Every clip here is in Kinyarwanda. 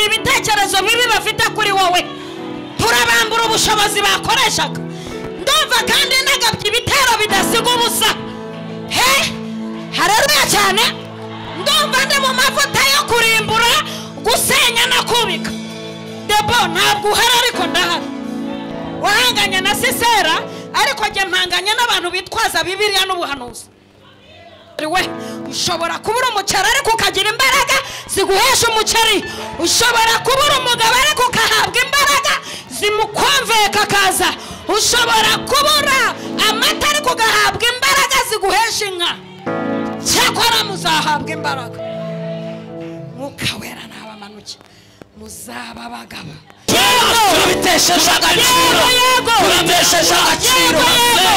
Ibitekerezo bibi bafite kuri wowe, turabambura ubushobozi bakoreshaga. Ndumva kandi nagabye ibitero bidasiga ubusa. He, haleluya cyane. Ndumva ndi mu mavuta yo kurimbura, gusenya no kubika. Debo ntabwo uhari ariko ndahari. Wahanganye na Sisera, ariko njye mpanganye n'abantu bitwaza Bibiliya n'ubuhanuzi. We ushobora kubura umuceri ariko ukagira imbaraga ziguhesha umuceri. Ushobora kubura umugabo ariko ukahabwa imbaraga zimukonveka akaza. Ushobora kubura amata ariko ugahabwa imbaraga ziguhesha inka. Cyakora muzahabwa imbaraga. Mwuka Wera nabamanuke, muzaba abagabo. Turabitesheje agaciro, turabitesheje agaciro,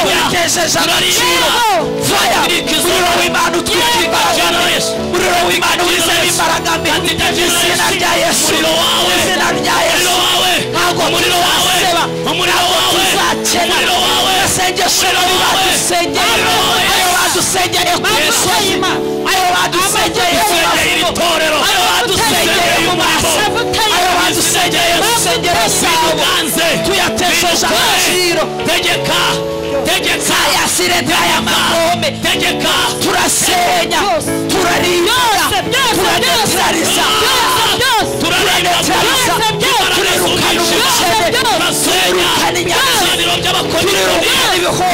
turabitesheje agaciro. Fire! Umuriro w'Imana utwika imbaraga, umuriro w'Imana wizera imbaraga mbi. Izina rya Yesu, izina rya Yesu. Ntabwo tuzaseba, ntabwo tuzakena. Amasengesho mabi badusengeye, ayo badusengeye ku misozi, ayo badusengeye mu mafumo, ayo badusengeye mu maso, ayo badusengeye mu nsengero zabo, tuyatesheje agaciro. Tegeka, tegeka, ayasire aya magome. Tegeka, turasenya, turarimbura, turanetraliza, turanetraliza, turirukana ubukene, turirukana inyatsi, turirukana ibihombo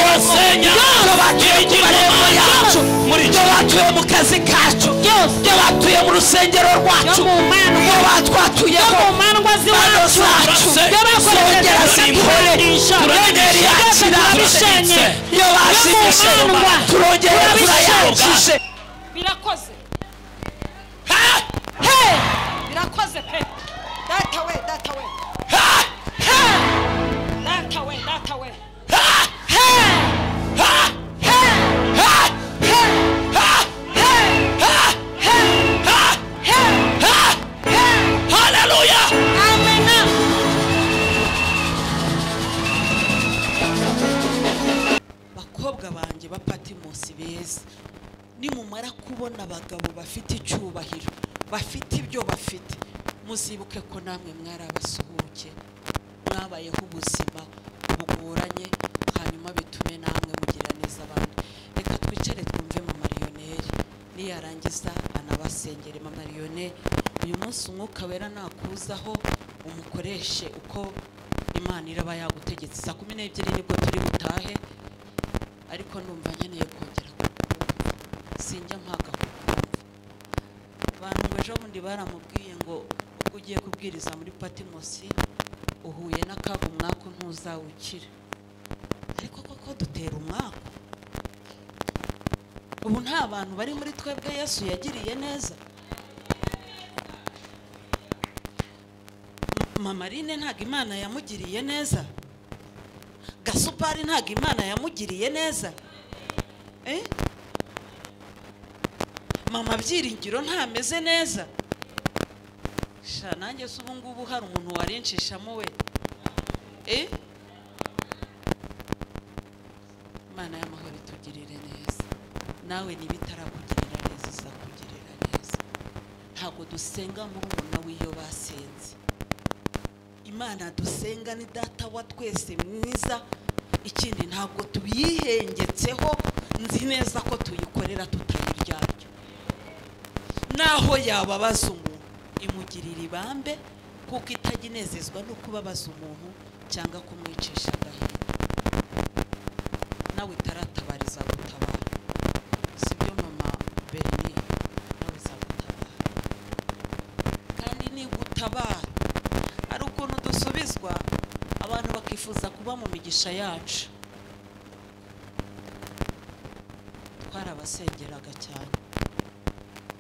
byo batuye ku marembo yacu, byo batuye mu kazi kacu, byo batuye mu rusengero rwacu, byo batwatuyeho mano zacu, zongera zikore. Turongera yakira iyo bashimishe, turongera turayakije. Birakoze. He, birakoze pe. Data we, data we. He, data we, data we. He, he, he, he, he, he, he, he. Haleluya. Amen. Bakobwa banjye ba Patimosi beza, nimumara kubona abagabo bafite icyubahiro, bafite ibyo bafite, muzibuke ko namwe mwari abasuhuke, mwabayeho ubuzima bugoranye, hanyuma bitume namwe mugira neza abandi. Reka twicare twumve Mama Lionel, niyarangiza anabasengere. Mama Lionel, uyu munsi Umwuka Wera nakuzaho umukoreshe uko Imana iraba yagutegetse. Saa 12 nibwo turi butahe, ariko ndumva nkeneye kongera kukumva. Sinjya mpaga kukumva. Abantu ngo ejo bundi baramubwiye ngo ubwo ugiye kubwiriza muri Patimosi uhuye n'akaga, umwaku ntuzawukira. Ariko koko dutera umwaku. Ubu nta bantu bari muri twebwe Yesu yagiriye neza. Mama Rine ntabwo Imana yamugiriye neza. Gasupari ntabwo Imana yamugiriye neza. Mama Byiringiro ntameze neza. Sha nanjye se ubu ngubu hari umuntu warinshishamo we. Imana y'amahoro itugirire neza. Nawe niba itarakugirira neza izakugirira neza. Ntabwo dusenga murumuna w'iyo basenze. Imana dusenga ni data wa twese mwiza. Ikindi ntabwo tuyihengetseho, nzi neza ko tuyikorera tutayiryarya. Naho yababaza umuntu imugirira ibambe, kuko itajya inezezwa no kubabaza umuntu cyangwa kumwicisha agahinda. Nawe itaratabariza gutabara, sibyo Mama Berni? Nawe izagutabara, kandi nigutabara ari ukuntu dusubizwa abantu bakifuza kuba mu migisha yacu. Twarabasengeraga cyane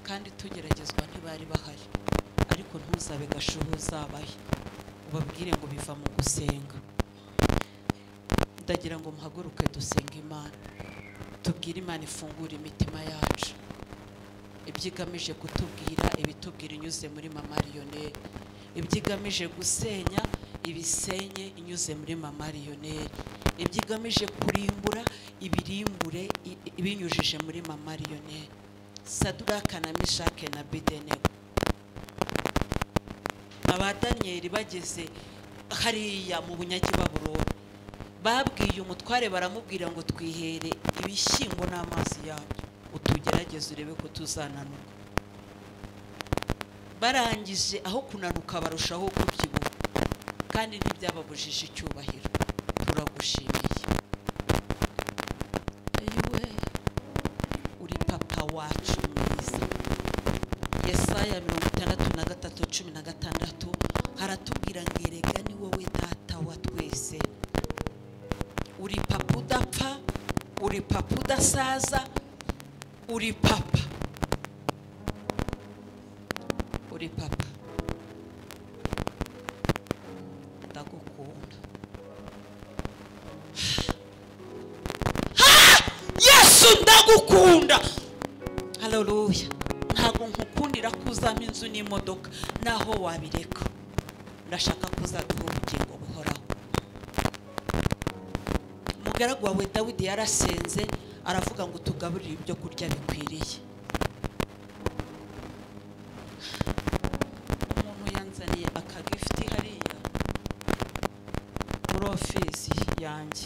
kandi tugeragezwa ntibari bahari, ariko ntuzabe gashuhu uzabahe, ubabwire ngo biva mu gusenga. Ndagira ngo muhaguruke dusenge Imana, tubwire Imana ifungure imitima yacu, ibyo igamije kutubwira ibitubwira inyuze muri Mama Lionel, ibyo igamije gusenya ibisenye inyuze muri Mama Lionel, ibyo igamije kurimbura ibirimbure ibinyujije muri Mama Lionel. Saduraka na Meshake na Abedenego Aba Daniyeli bageze hariya mu bunyage Babuloni, babwiye umutware baramubwira ngo twihere ibishyimbo n'amazi yabyo, utugerageze urebe ko tuzananuka. Barangije aho kunanuka barushaho kubyibuha, kandi ntibyababujije icyubahiro. Turagushimiye yewe, uri papa wacu mwiza. Yesaya 63:16 haratubwira ngo erega ni wowe data wa twese, uri papa udapfa, uri papa udasaza, uri papa, uri papa. Ndagukunda. Yesu ndagukunda. Haleluya. Ntabwo nkukundira kuzama inzu n'imodoka, naho wabireka. Ndashaka kuzaduha ubugingo buhoraho. Umugaragu wawe Dawidi yarasenze aravuga ngo tugaburire ibyo kurya bikwiriye. Umuntu yanzaniye akagifti hariya muri ofisi yanjye,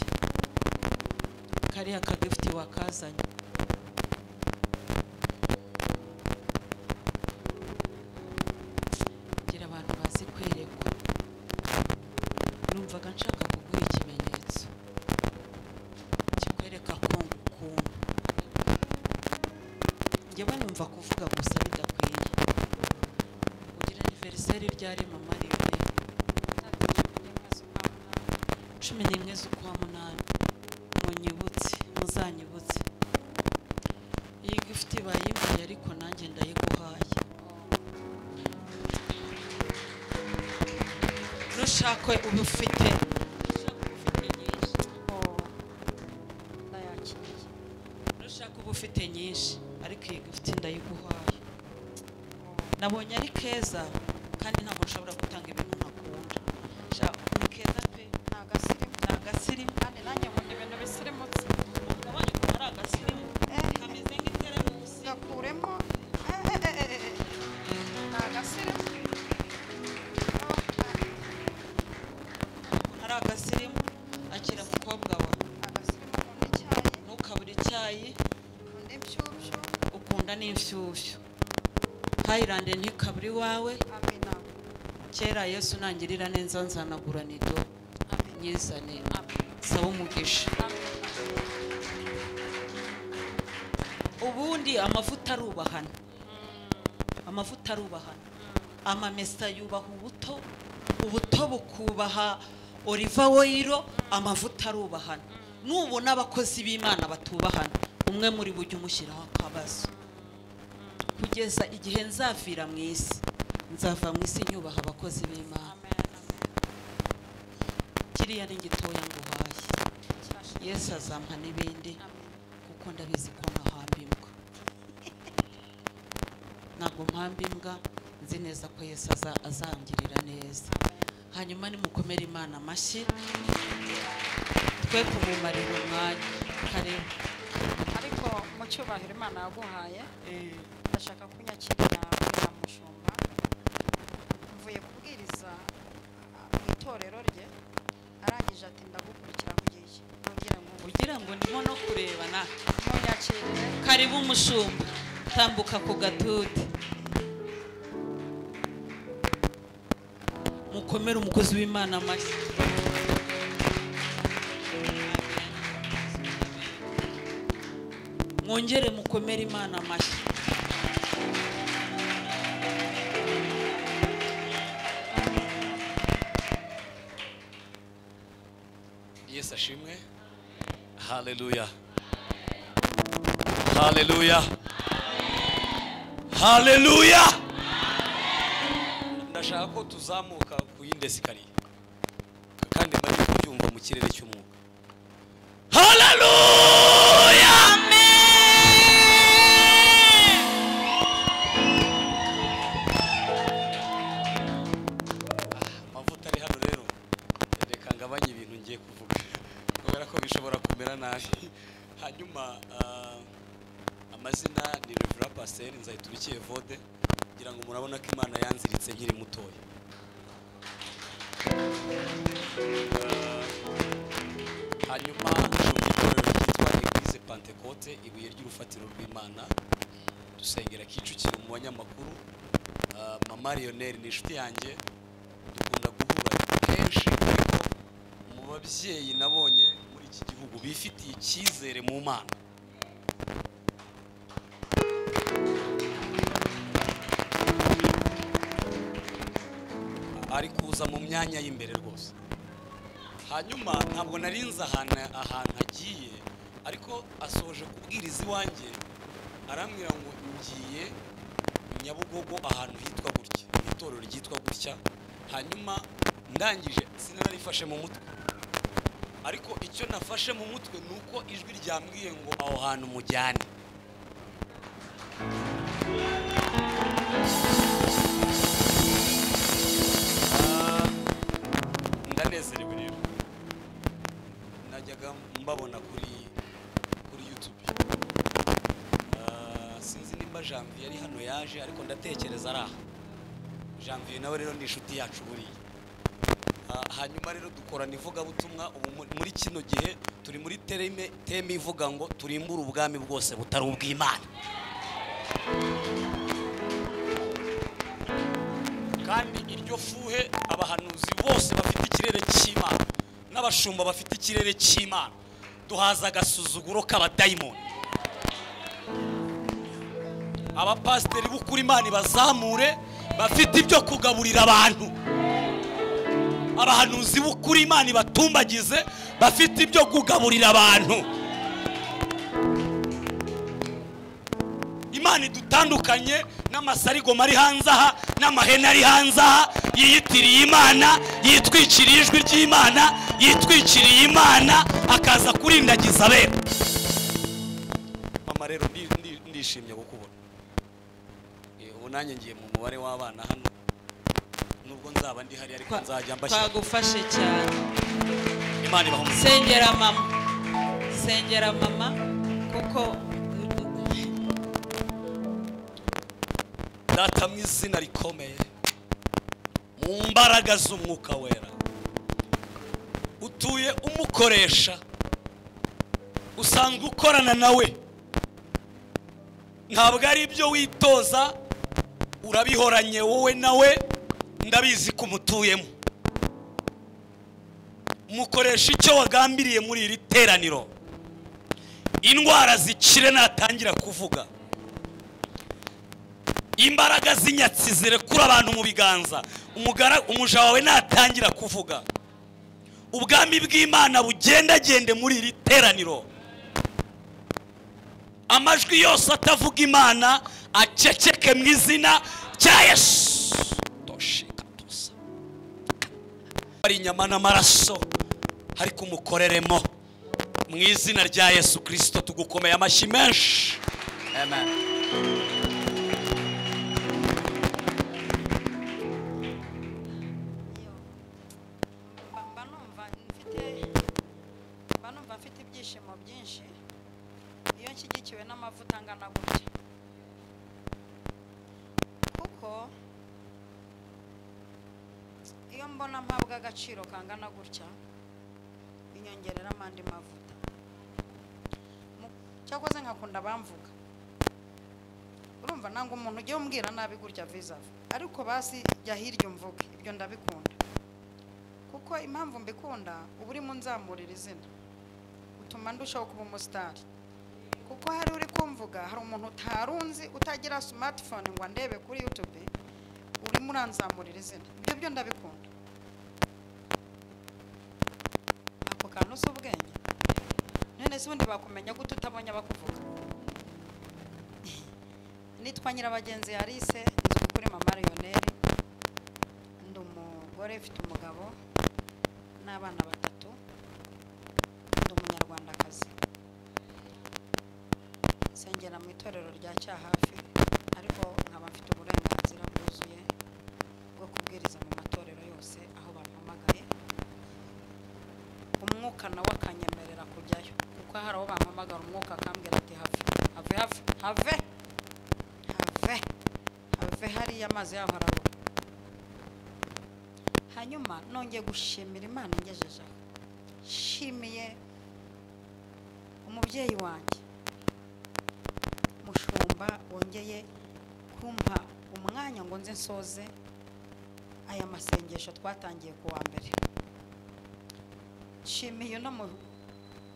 kariya akagifti wakazanye. Ngira abantu bazi kwerekwa. Numvaga nshaka kuguha ikimenyetso kikwereka ko ngukunda. Njyewe numva kuvuga gusa bidakwiye. Ugira anniversaire ryari mama? Rimwe 11 z'ukwa 8. Munyibutse, muzanyibutse. Iyi gift bayimpaye ariko nanjye ndayiguhaye. Nushaka uba ufite nyinshi. Nushaka uba ufite nyinshi, ariko iyi gift ndayiguhaye. Nabonye ari keza kandi ntabwo nshobora gutanga ibintu ntakunda. Ni keza pe, ni agasirimu. Kandi nanjye nkunda ibintu bisirimutse. Nabonye ukuntu ari agasirimu, kameze nk'iteremusi. Gakuremo. Ni agasirimu. Ari agasirimu. Akira mukobwa wawe. Agasirimu. Nkunda icyayi. Ntukabure icyayi. Nkunda inshyushyu. Ukunda n'inshyushyu. Hayirande ntikabure iwawe. Amina. Kera Yesu nangirira neza nzanagura nido nyizane. Saba umugisha. Ubundi amavuta arubahana, amavuta arubahana. Amamesa yubaha ubuto, ubuto bukubaha olive oil. Amavuta arubahana. Nubona abakozi b'Imana batubahana, umwe muri bo ujye umushyiraho akabazo. Kugeza igihe nzavira mu isi, nzava mu isi nyubaha abakozi b'Imana. Kiriya ni gitoya nguhaye. Yesu azampa n'ibindi, kuko ndabizi ko ntahamba imbwa. Ntabwo mpamba imbwa, nzi neza ko Yesu azangirira neza. Hanyuma nimukomere Imana amashyi, twe kumumarira umwanya. Karibu. Ariko mu cyubahiro Imana yaguhaye, ndashaka kunyakirira uriya mushumba. Mvuye kubwiriza mu itorero rye, arangije ati ndagukurikira kugiye kugira ngo ugira ngo ndimo no kureba na munyakirire. Karibu umushumba, tambuka ku gatuti. Mukomere umukozi w'Imana amashyi. Mwongere mukomere Imana amashyi. Yesu ashimwe. Haleluya, haleluya, haleluya. Ndashaka ko tuzamuka ku yindi escalier, kandi mari kubyumva mu kirere cy'umwuka. Haleluya. Amavuta ari hano rero, reka ngabanye ibintu ngiye kuvuga kubera ko bishobora kumera nabi. Hanyuma amazina ni Reverend Pasteur Nzayiturikiye Evode. Kugira ngo murabona ko Imana yanziritse nkiri mutoya. Hanyuma nshumbye itorero ryitwa Eglise Pentecote ibuye ry'urufatiro rw'Imana, dusengera Kicukiro mu banyamakuru. Mama Lionel ni inshuti yanjye, dukunda guhura kenshi, ariko mu babyeyi nabonye muri iki gihugu bifitiye icyizere mu Mana. Ari kuza mu myanya y'imbere rwose. Hanyuma ntabwo narinze ahantu agiye, ariko asoje kubwiriza iwanjye arambwira ngo ngiye Nyabugogo ahantu hitwa gutya, itorero ryitwa gutya. Hanyuma ndangije sinarifashe mu mutwe, ariko icyo nafashe mu mutwe nuko ijwi ryambwiye ngo aho hantu mujyane. Ndanezerewe rero, najyaga mbabona kuri YouTube. Sinzi nimba Janvier ari hano yaje, ariko ndatekereza ari aha. Janvier nawe rero ni inshuti yacu buriya. Hanyuma rero dukorana ivugabutumwa. Ubu muri kino gihe turi muri teme ivuga ngo turimbure ubwami bwose butari ubw'Imana. Kandi iryo fuhe abahanuzi bose bafite ikirere cy'Imana n'abashumba bafite ikirere cy'Imana, duhaza agasuzuguro k'abadayimoni. Abapasiteri b'ukuri Imana bazamure bafite ibyo kugaburira abantu, abahanuzi b'ukuri Imana batumbagize bafite ibyo kugaburira abantu. Imana idutandukanye n'amasarigoma ari hanze aha n'amahene ari hanze aha, yiyitiriye Imana, yitwikiriye ijwi ry'Imana, yitwikiriye Imana akaza kurindagiza abera. Mama rero ndishimye kukubona. Ubu nanjye ngiye mu mubare w'abana hano, nubwo nzaba ndi hari ariko nzajya mbashyira. Twagufashe cyane. Imana ibahe umugisha. Sengera mama, sengera mama, kuko Data mu izina rikomeye, mu mbaraga z'umwuka wera, utuye umukoresha, usanzwe ukorana nawe, ntabwo ari ibyo witoza, urabihoranye wowe nawe, ndabizi ko umutuyemo. Mukoresha icyo wagambiriye muri iri teraniro. Indwara zikire natangira kuvuga, imbaraga z'inyatsi zirekura abantu mu biganza, umuja wawe natangira kuvuga, ubwami bw'Imana bugendagende muri iri teraniro. Amajwi yose atavuga Imana aceceke mu izina rya Yesu. Toshikatosa ari inyama n'amaraso, ariko umukoreremo mu izina rya Yesu Kristo. Tugukomeye amashyi menshi. Amen. Mba numva mfite ibyishimo byinshi iyo nshyigikiwe n'amavuta angana gutya, kuko iyo mbona mpabwa agaciro kangana gutya binyongerera andi mavuta. Cyakoze nkakunda bamvuga, urumva nanga umuntu ugiye umbwira nabi gutya vis-a-vis, ariko basi jya hirya umvuge, ibyo ndabikunda. Kuko impamvu mbikunda, uba urimo nzamurira izina, utuma ndushaho kuba umusitari. Kuko hari uri kumvuga, hari umuntu utarunzi utagira smartphone ngo andebe kuri YouTube, urimo uranzamurira izina, ibyo byo ndabikunda. Ako kantu si ubwenge. None se ubundi bakumenya gute utabonye abakuvuga? Nitwa Nyirabagenzi Alice, nzwi kuri Mama Lionel, ndi umugore ufite umugabo n'abana batatu, ndi umunyarwandakazi, nsengera mu itorero rya Cyahafi, ariko nkaba mfite uburenganzira bwuzuye bwo kubwiriza mu matorero yose aho bampamagaye. Umwuka nawe akanyemerera kujyayo, kuko hari aho bampamagara umwuka akambwira ati have have have have have have, hariya amazi yaho ararura. Hanyuma nongeye gushimira Imana ingejeje aho, nshimiye Umubyeyi wanjye mushumba wongeye kumpa umwanya ngo nze nsoze aya masengesho twatangiye kuwa mbere. Nshimiye no mu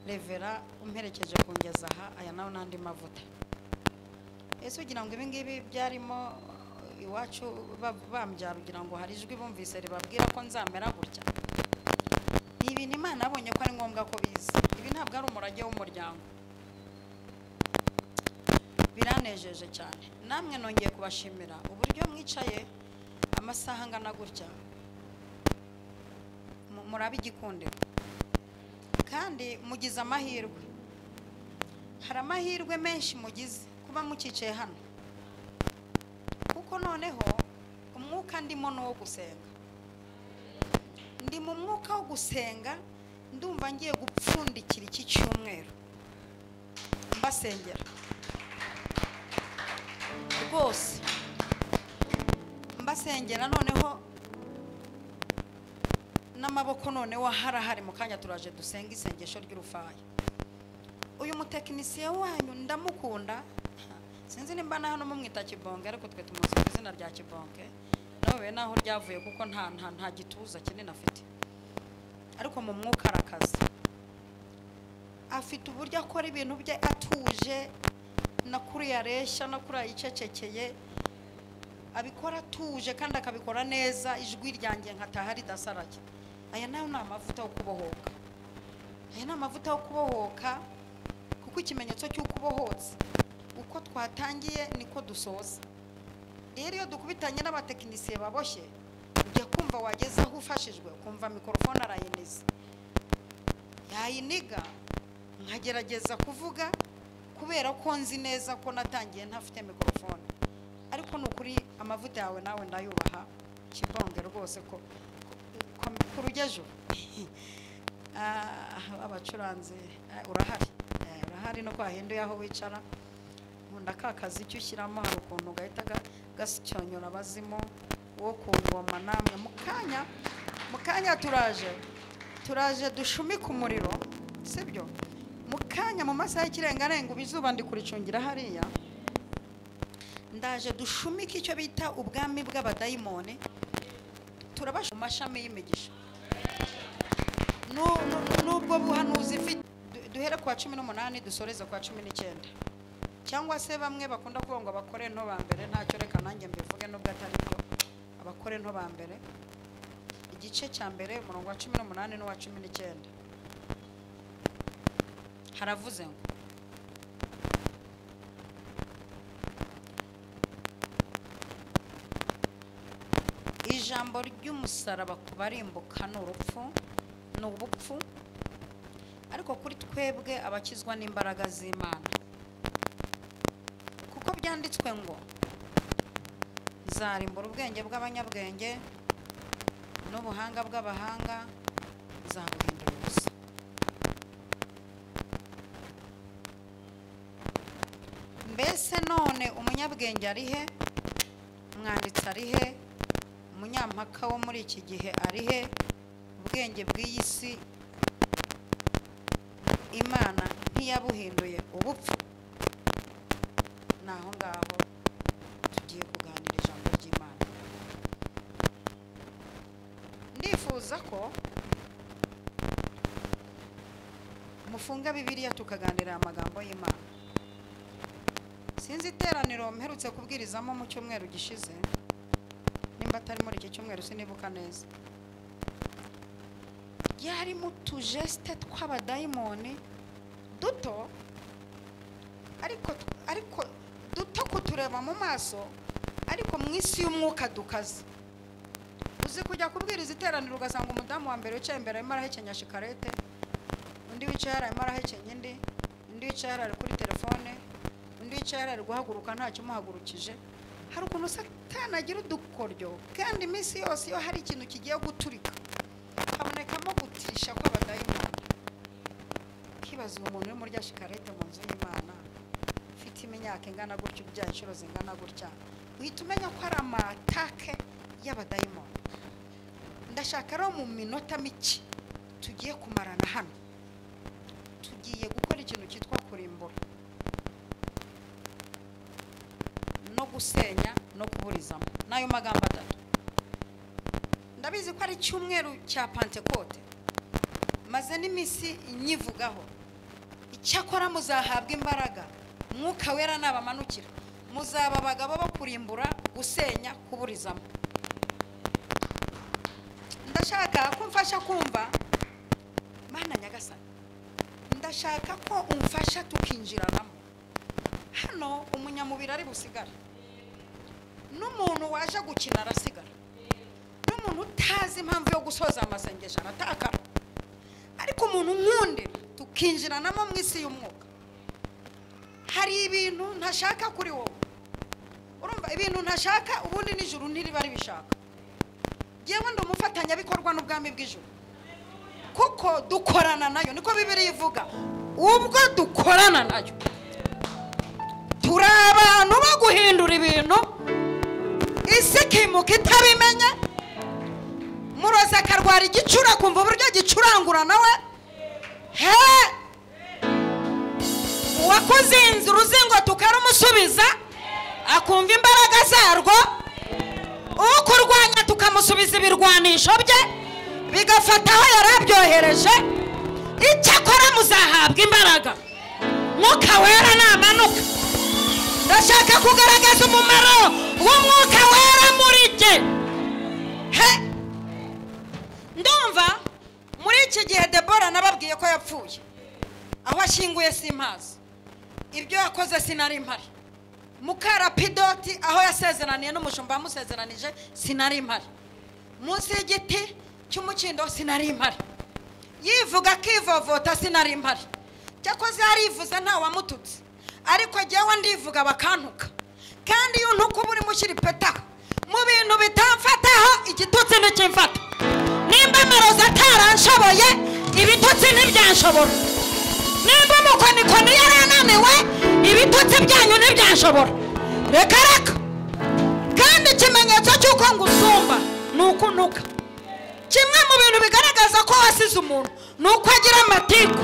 revera umperekeje kungeza aha, aya nawe n'andi mavuta. Ese ugira ngo ibi ngibi byarimo iwacu bambyara ugira ngo hari ijwi bumvise ribabwira ko nzamera gutya? Ni ibintu Imana yabonye ko ari ngombwa ko biza. Ibi ntabwo ari umurage w'umuryango. Biranejeje cyane. Namwe nongeye kubashimira uburyo mwicaye amasaha angana gutya, murabe igikundiro kandi mugize amahirwe. Hari amahirwe menshi mugize kuba mukicaye hano, kuko noneho umwuka ndimo ni uwo gusenga. Ndi mu mwuka wo gusenga, ndumva ngiye gupfundikira iki cyumweru mbasengera rwose, mbasengera noneho n'amaboko noneho harahari. Mu kanya turaje dusenga isengesho ry'urufaya. Uyu mutekinisiye wanyu ndamukunda, sinzi nimba na hano mumwita Kibonke, ariko twe tumuzi ku izina rya Kibonke, nawe naho ryavuye kuko nta gituza kinini afite, ariko mu mwuka arakaze. Afite uburyo akora ibintu bye atuje, na kuri yareshya na kuri ayicecekeye, abikora atuje kandi akabikora neza. Ijwi ryanjye nkataha ridasaraye. Aya nayo ni amavuta yo kubohoka. Aya ni amavuta yo kubohoka, kuko ikimenyetso cy'uko ubohotse, uko twatangiye niko dusoza. Rero iyo dukubitanye n'abatekinisiye baboshye, ujya kumva wageze aho ufashijwe, ukumva mikorofone arayiniza, yayiniga nkagerageza kuvuga kubera ko nzi neza ko natangiye ntafite mikorofone. Ariko ni ukuri amavuta yawe nawe ndayubaha Kibonge rwose, ko kurugejo abacuranzi urahari, urahari no kwahinduye aho wicara. Nkunda ka kazi icyo ushyiramo, hari ukuntu gahita gasyonyora abazimu wo ku ngoma. Namwe mu kanya turaje dushumike umuriro, sibyo? Mu kanya mu masaha y'ikirengarenga izuba ndi kuricungira hariya, ndaje dushumike icyo bita ubwami bw'abadayimoni. Turabasha mu mashami y'imigisha nubwo buhanuzi ifite. Duhere kwa 18 dusoreze kwa 19, cyangwa se bamwe bakunda kuvuga ngo abakore nto ba mbere, ntacyo reka nanjye mbivuge nubwo atari byo. Abakore nto ba mbere igice cya mbere umurongo wa 18 n'uwa 19 haravuze ngo ijambo ry'umusaraba kubarimbuka ni urupfu, ni ubupfu, ariko kuri twebwe abakizwa n'imbaraga z'Imana. Kuko byanditswe ngo nzarimbura ubwenge bw'abanyabwenge n'ubuhanga bw'abahanga nzabuhindura ubusa. Mbese none umunyabwenge ari he? Umwanditsi ari he? Umunyampaka wo muri iki gihe ari he? Ubwenge bw'iyi si Imana ntiyabuhinduye ubupfu? Naho ngaho tugiye kuganira ijambo ry'Imana. Ndifuza ko mufunga Bibiliya tukaganira amagambo y'Imana. Sinzi iteraniro mperutse kubwirizamo mu cyumweru gishize, nimba atari muri iki cyumweru sinibuka neza, yarimo utujeste tw'abadayimoni duto, ariko duto kutureba mu maso, ariko mu isi y'umwuka dukaze. Uzi kujya kubwiriza iteraniro ugasanga umudamu wa mbere wicaye imbere arimo arahekenya shikarete, undi wicaye arimo arahekenya indi, undi wicaye ari kuri telefone, undi wicaye ari guhaguruka ntacyo umuhagurukije. Hari ukuntu Satani agira udukoryo, kandi iminsi yose iyo hari ikintu kigiye guturika habonekamo gutisha kw'abadayimoni. Kibaza uwo muntu uri muri shikarete mu nzu y'Imana ufite imyaka ingana gutya, ubyaye inshuro zingana gutya, uhita umenya ko ari amatake y'abadayimoni. Ndashaka rero mu minota mike tugiye kumarana hano, tugiye gukora ikintu cyitwa kurimbura no gusenya no kuburizamo. Nayo magambo atatu. Ndabizi ko ari icyumweru cya Pentekote, maze n'imisi nyivugaho. Icyakora muzahabwa imbaraga, Mwuka Wera nabamanukira, muzaba abagabo bo kurimbura, gusenya, kuburizamo. Ndashaka ko umfasha kumva Mana Nyagasani, ndashaka ko umfasha tukinjiranamo. Hano umunyamubiri ari busigara, n'umuntu waje gukina arasigara, n'umuntu utazi impamvu yo gusoza amasengesho aratakara. Ariko umuntu nkundira tukinjiranamo mu isi y'umwuka. Hari ibintu ntashaka kuri wowe. Urumva ibintu ntashaka ubundi n'ijuru ntiriba ribishaka. Yewe ndi umufatanyabikorwa n'ubwami bw'ijuru, kuko dukorana nayo. Niko Bibiliya ivuga, ubwo dukorana nayo turi abantu bo guhindura ibintu, isi ikimuka itabimenye. Muroza akarwara igicura kumva uburyo gicurangura nawe. He, uwakuzinze uruzingo tukarumusubiza akumva imbaraga zarwo, ukurwanya tukamusubiza ibirwanisho bye bigafata aho yarabyohereje. Icyakora muzahabwa imbaraga, Mwuka Wera namanuka. Ndashaka kugaragaza umumaro w'Umwuka Wera muri jye. He, ndumva muri iki gihe Debora nababwiye ko yapfuye, aho ashyinguye simpazi, ibyo yakoze sinari mpari. Mukarapidoti aho yasezeraniye n'umushumba wamusezeranije sinari mpari, munsi y'igiti cy'umukindo sinari mpari, yivuga akivovota sinari mpari. Cyakoze yarivuze nta wamututse, ariko jyewe ndivuga bakantuka. Kandi iyo ntuka uba urimo ushyira ipeta mu bintu bitamfataho, igitutsi ntikimfata. Nimba amarozi ataranshoboye, ibitutsi ntibyanshobora. Nimba umukonikoni yarananiwe, ibitutsi byanyu ntibyanshobora. Reka reka. Kandi ikimenyetso cy'uko ngusumba ni uko unuka. Kimwe mu bintu bigaragaza ko wasize umuntu ni uko agira amatiku.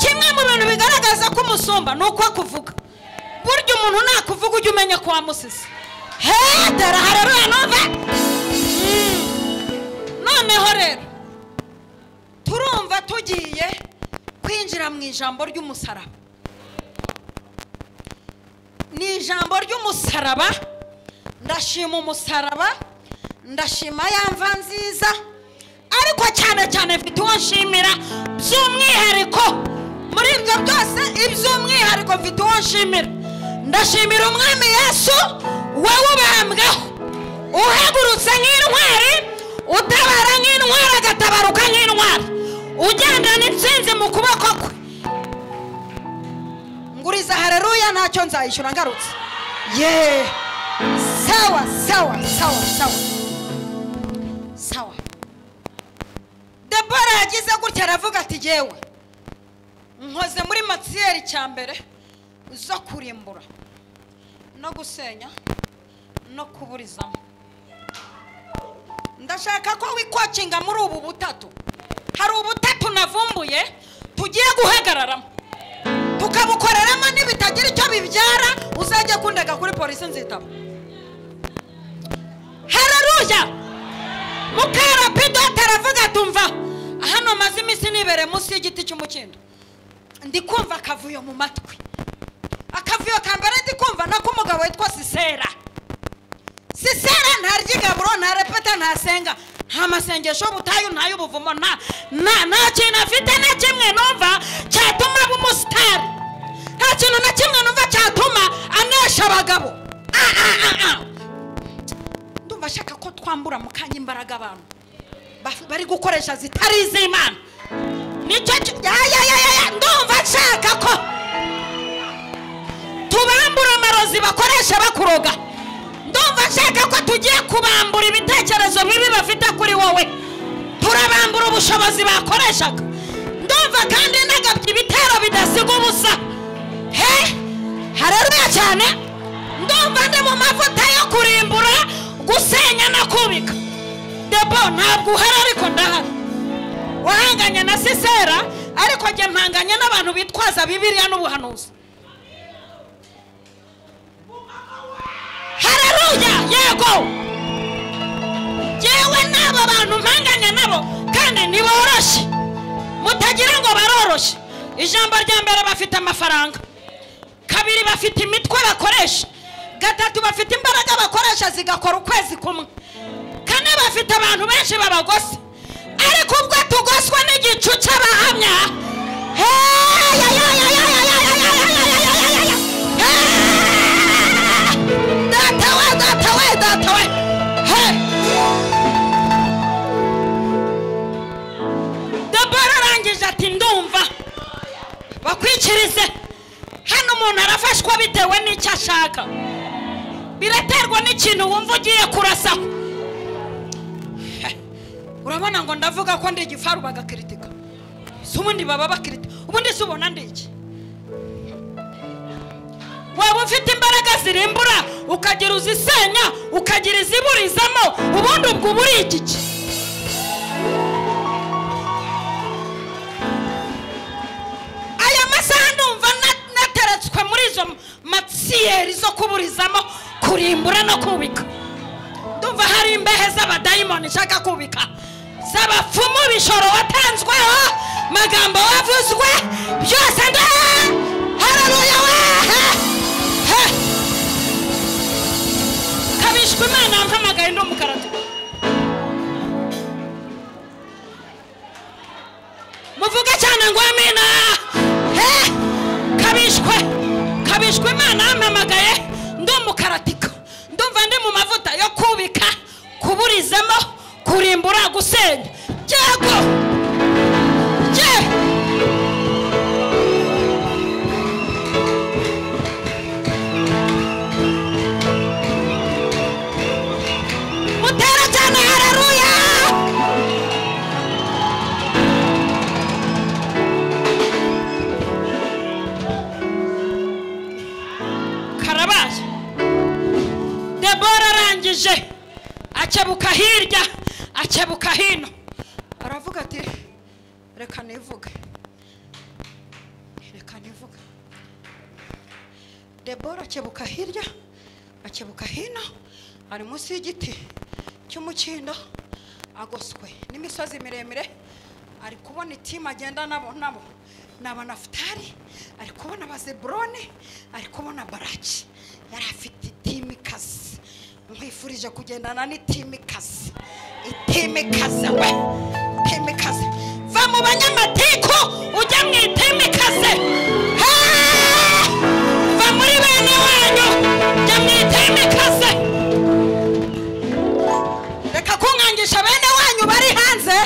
Kimwe mu bintu bigaragaza ko umusumba ni uko akuvuga. Burya umuntu nakuvuga ujya umenya ko wamusize. He, dore haleluya numve. Noneho rero turumva tugiye kwinjira mu ijambo ry'umusaraba. Ni ijambo ry'umusaraba. Ndashima umusaraba, ndashima ya mva nziza, ariko cyane cyane mfite uwo nshimira by'umwihariko. Muri ibyo byose iby'umwihariko mfite uwo nshimira. Ndashimira Umwami Yesu wawubambweho, uhagurutse nk'intwari, utabara nk'intwari, agatabaruka nk'intwari, ugendana intsinzi mu kuboko kwe. Nguriza haleluya, ntacyo nzayishyura ngarutse. Ye, sawa sawa sawa sawa sawa. Debora yagize gutya aravuga ati yewe nkoze muri matiyeri cya mbere zo kurimbura no gusenya no kuburizamo. Ndashaka ko wikokinga muri ubu butatu. Hari ubutatu navumbuye tugiye guhagararamo, tukabukoreramo. Nibitagira icyo bibyara uzajya kundega kuri polisi nzitaba. Haleluya. Mukarapidoti aravuga tumva hano maze iminsi nibereye munsi y'igiti cy'umukindo, ndi kumva akavuyo mu matwi. Akavuyo ka mbere ndi kumva nako umugabo witwa Sisera. Sisera ntarya igaburo, ntarepeta, ntasenga, nta masengesho y'ubutayu, nta y'ubuvumo, nta kintu afite na kimwe numva cyatuma aba umusitari. Nta kintu na kimwe numva cyatuma anesha abagabo. Ndumva ashaka ko twambura mu kanya imbaraga abantu bari gukoresha zitari iz'Imana. Nicyo ndumva nshaka ko tubambura amarozi bakoresha bakuroga. Ndumva nshaka ko tugiye kubambura ibitekerezo bibi bafite kuri wowe, turabambura ubushobozi bakoreshaga. Ndumva kandi nagabye ibitero bidasiga ubusa. He, haleluya cyane. Ndumva ndi mu mavuta yo kurimbura, gusenya no kubika. Debo ntabwo uhari ariko ndahari. Wahanganye na Sisera Ariko jye mpanganye n'abantu bitwaza Bibiliya n'ubuhanuzi. Haleluya, yego. Jewe n'abo bantu mpanganye nabo kandi ntiboroshe. Mutagira ngo baroroshe. Ijambo rya mbere bafite amafaranga. Kabiri bafite imitwe bakoresha. Gatatu bafite imbaraga bakoresha zigakora ukwezi kumwe. Kane bafite abantu benshi babagose. Ariko ubwo tugoswa n'igicu cy'abahamya. Data we, data we, data we. Debora arangije ati ndumva bakwikirize. Hano umuntu arafashwa bitewe n'icyo ashaka. Biraterwa n'ikintu wumva ugiye kurasaho. Urabona ngo ndavuga ko ndi igifaru bagakritika. Si ubundi baba bakritika. Ubundi si ubona ndi iki? Waba ufite imbaraga zirimbura, ukagira uzisenya, ukagira iziburizamo, ubundi ubwo uburi iki? Aya masaha ndumva nateretswe muri izo matsiyeri zo kuburizamo, kurimbura no kubika. Ndumva hari imbehe z'abadayimoni nshaka kubika, z'abapfumu bishoro watanzweho, magambo wavuzwe byose nda. Haleluya we. Kabishwe Imana mpamagaye ndi umukaratu. Muvuge cyane ngo amina. Kabishwe, kabishwe Imana mpamagaye ndi umukaratika. Ndumva ndi mu mavuta yo kubika, kuburizamo, kurimbura, gusenya. Yego. Je. Mutera cyane haleluya. Karabaye. Debora arangije akebuka hirya, akebuka hino, aravuga ati reka nivuge, reka nivuge. Debora akebuka hirya, akebuka hino, ari munsi y'igiti cy'umukindo, agoswe n'imisozi miremire, ari kubona itima agenda nabo nabo n'Abanafutali, ari kubona Abazeburoni, ari kubona Baraki. Yari afite itima ikaze. Nkwifurije kugendana n'itima ikaze. Itima ikaze we, itima ikaze. Va mu banyamatiku ujya mu itima ikaze. Va muri bene wanyu jya mu itima ikaze. Reka kunkangisha bene wanyu bari hanze,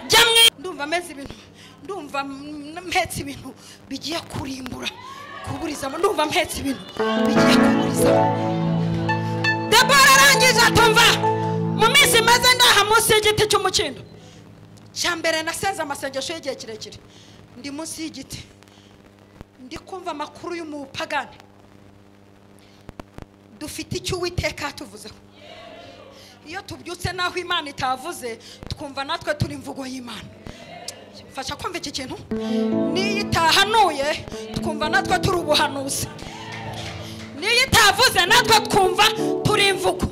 jya mu. Ndumva meze ibintu, ndumva mpetse ibintu bigiye kurimbura, kuburizamo. Ndumva mpetse ibintu bigiye kuburizamo. Debora arangije atumva mu minsi maze ndaha munsi y'igiti cy'umukindo. Cya mbere nasenze amasengesho y'igihe kirekire, ndi munsi y'igiti, ndi kumva amakuru y'umupagani. Dufite icyo Uwiteka yatuvuzeho. Iyo tubyutse naho Imana itavuze, twumva natwe turi imvugo y'Imana. Mfasha kumva iki kintu. Niyo itahanuye, twumva natwe turi ubuhanuzi. Niyo itavuze natwe twumva turi imvugo.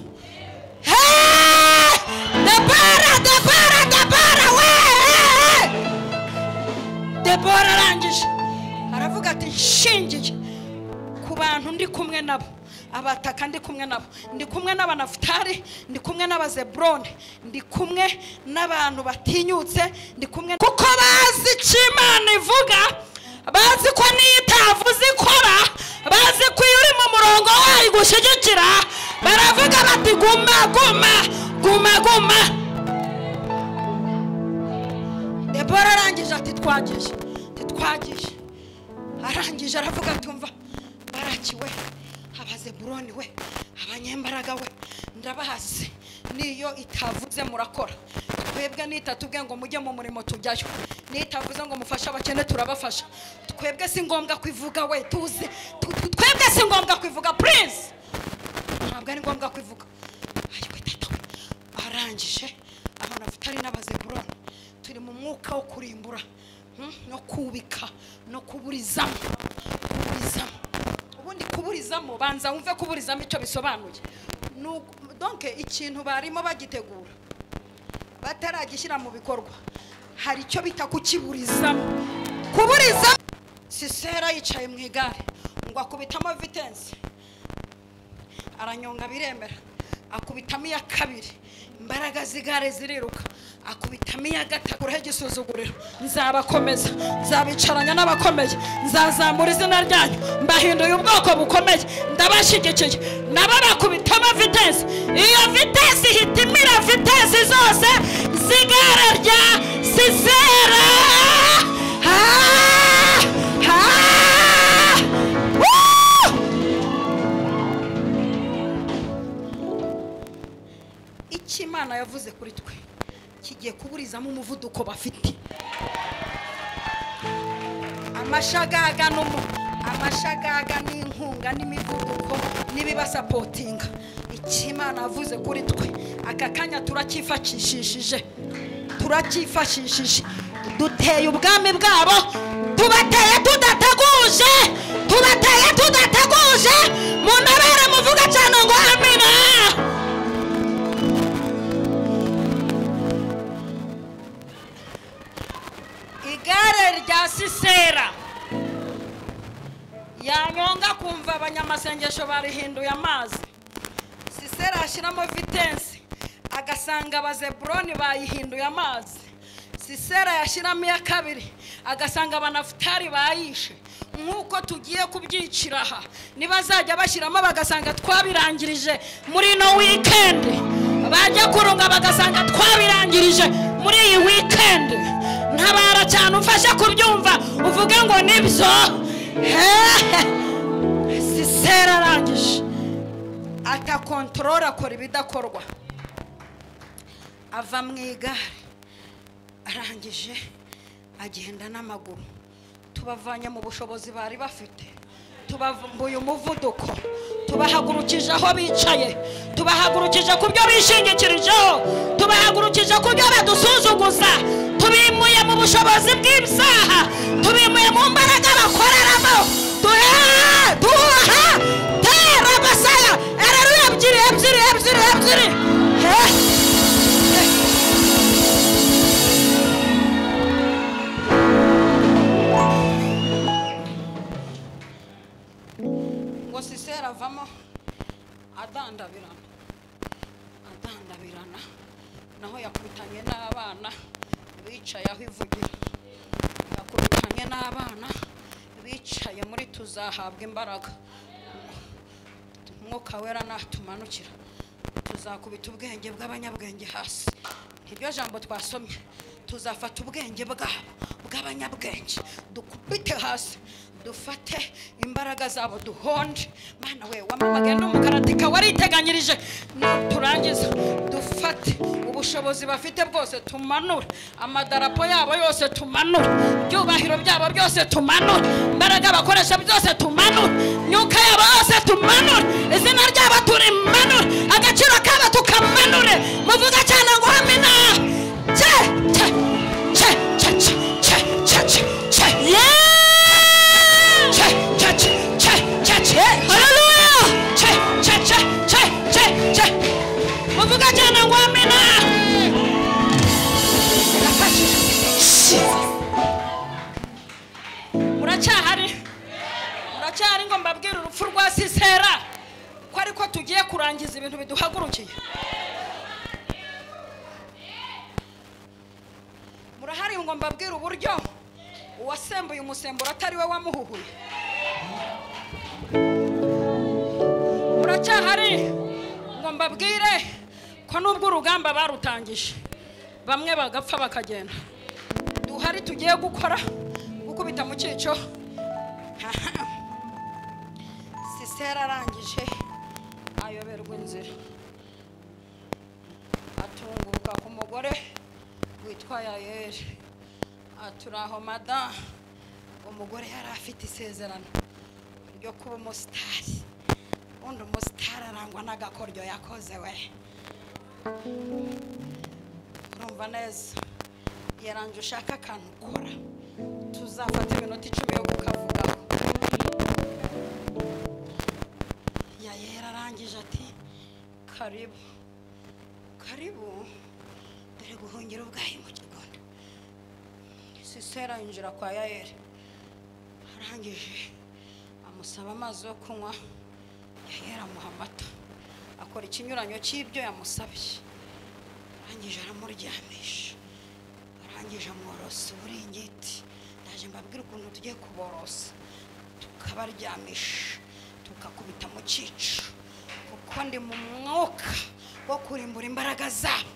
Debora, Debora, Debora we. Debora arangije aravuga ati nshingiye ku bantu ndi kumwe nabo, abataka ndi kumwe nabo, ndi kumwe n'Abanafutali, ndi kumwe n'Abazeburoni, ndi kumwe n'abantu batinyutse, ndi kumwe kuko bazi icyo Imana ivuga, bazi ko niyo itavuze ikora, bazi ko iyo uri mu murongo wayo igushyigikira. Baravuga bati guma guma guma guma. Debora arangije ati twagiye, twagiye. Arangije aravuga ati umva Baraki we, Abazeburoni we, abanyembaraga we, ndabahaze. Niyo itavuze murakora. Twebwe nitatubwe ngo mujye mu murimo tujyayo, nitavuze ngo mufashe abakene turabafasha. Twebwe si ngombwa kwivuga we, tuze. Twebwe si ngombwa kwivuga, please. Ntabwo ari ngombwa kwivuga. Ayiwe tata we. Arangije Abanafutali n'Abazeburoni turi mu mwuka wo kurimbura, No kubika no kuburizamo. Ubundi kuburizamo banza wumve kuburizamo icyo bisobanuye. Donc ikintu barimo bagitegura bataragishyira mu bikorwa hari icyo bita kukiburizamo. Kuburizamo. Sisera yicaye mu igare ngo akubitamo vitensi aranyonga biremera, akubitamo iya kabiri imbaraga z'igare ziriruka, akubitamo iya gatatu urahe igisuzuguriro. Nzabakomeza, nzabicaranya n'abakomeye, nzazamura izina ryanyu, mbahinduye ubwoko bukomeye, ndabashyigikiye. Nabo bakubitamo vitesi, iyo vitesi ihita imira vitesi zose z'igare rya Sisera. Icyo Imana yavuze kuri twe kigiye kuburizamo umuvuduko bafite. Amashagaga amashagaga n'inkunga n'imivuduko n'ibibasapotinga. Icyo Imana yavuze kuri twe aka kanya turacyifashishije, turacyifashishije. Duteye ubwami bwabo, tubateye tudateguje, tubateye tudateguje. Munabere muvuga cyane ngo amina. Igare rya Sisera yanyonga kumva abanyamasengesho barihinduye amazi. Sisera ashyiramo vitensi agasanga abazeburoni bayihinduye amazi. Sisera yashyiramo iya kabiri agasanga abanafutari bayishe. Nk'uko tugiye kubyicira aha, nibazajya bashyiramo bagasanga twabirangirije muri no weekend, bajya kurunga bagasanga twabirangirije muri iyi weekend. Ntabara cyane ufashe kubyumva uvuge ngo nibyo. Sisera arangije atakontorora, akora ibidakorwa, ava mu igare arangije agenda n'amaguru. Tubavanye mu bushobozi bari bafite, tubavumbuye umuvuduko, tubahagurukije aho bicaye, tubahagurukije ku byo bishingikirijeho, tubahagurukije ku byo badusuzuguza, tubimuye mu bushobozi bw'ibyaha, tubimuye mu mbaraga bakoreramo. Duha tera basaya ereru ebyiri ebyiri ebyiri ebyiri. Ngo Sisera avamo adandabirana, adandabirana, naho yakubitanye n'abana bicaye aho ivugira, yakubitanye n'abana bicaye muri tuzahabwa imbaraga. Umwuka wera natumanukira tuzakubita ubwenge bw'abanyabwenge hasi. Iryo jambo twasomye, tuzafata ubwenge bwabo bw'abanyabwenge dukubite hasi, dufate imbaraga zabo duhonje. Mana we wamamagaye n'umukaratika wariteganyirije, turangiza dufate ubushobozi bafite bwose tumanure, amadarapo yabo yose tumanure, ibyubahiro byabo byose tumanure, imbaraga bakoresha byose tumanure, myuka yabo yose tumanure, izina ryabo turimanure, agaciro kabo tukamanure. Muvuga cyane ngo amina. Che che che che che che che che. Che che che che che. Hallelujah. Che che che che che che. Muvuga cyane ngo amina. Muracyahari? Muracyahari ngo mbabwire urupfu rwa Sisera ko ariko tugiye kurangiza ibintu biduhagurukiye. Murahari ngo mbabwire uburyo uwasembuye umusemburo atari we wamuhuhuye. Muracyahari ngo mbabwire ko nubwo urugamba barutangije bamwe bagapfa bakagenda, duhari tugiye gukora gukubita mu cyico. Sisera arangije ayoberwa inzira, atunguka ku mugore witwa Yayeli, aturaho mada. Umugore yari afite isezerano ryo kuba umusitari. Undi umusitari arangwa n'agakoryo yakoze we. Urumva neza, yaranje ushaka akantu ukora Uzafata iminota 10 yo kukavugaho. Yayera arangije ati karibu karibu, dore guhungira ubwayi mu kigondo. Sisera yinjira kwa Yayeli, arangije amusaba amazi yo kunywa. Yayeli amuha amata, akora ikinyuranyo cy'ibyo yamusabye. Arangije aramuryamisha, arangije amworosa uburingiti. Ndaje mbabwira ukuntu tugiye kuborosa, tukabaryamisha, tukakubita mu cyico, kuko ndi mu mwuka wo kurimbura imbaraga zabo.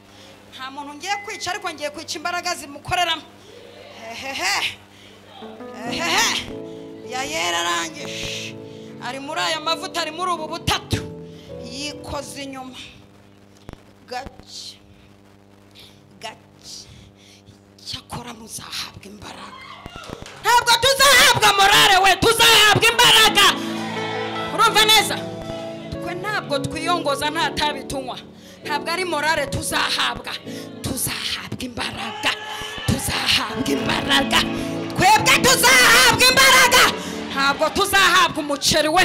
Nta muntu ngiye kwica, ariko ngiye kwica imbaraga zimukoreramo. Hehehe hehehe. Yayeli arangije ari muri aya mavuta, ari muri ubu butatu, yikoze inyuma gake gake. Cyakora muzahabwa imbaraga. Ntabwo tuzahabwa morale we, tuzahabwa imbaraga. Urumva neza? Twe ntabwo twiyongoza, nta tabi tunywa. Ntabwo ari morale tuzahabwa, tuzahabwa imbaraga, tuzahabwa imbaraga. Twebwe tuzahabwa imbaraga. Ntabwo tuzahabwa umuceri we.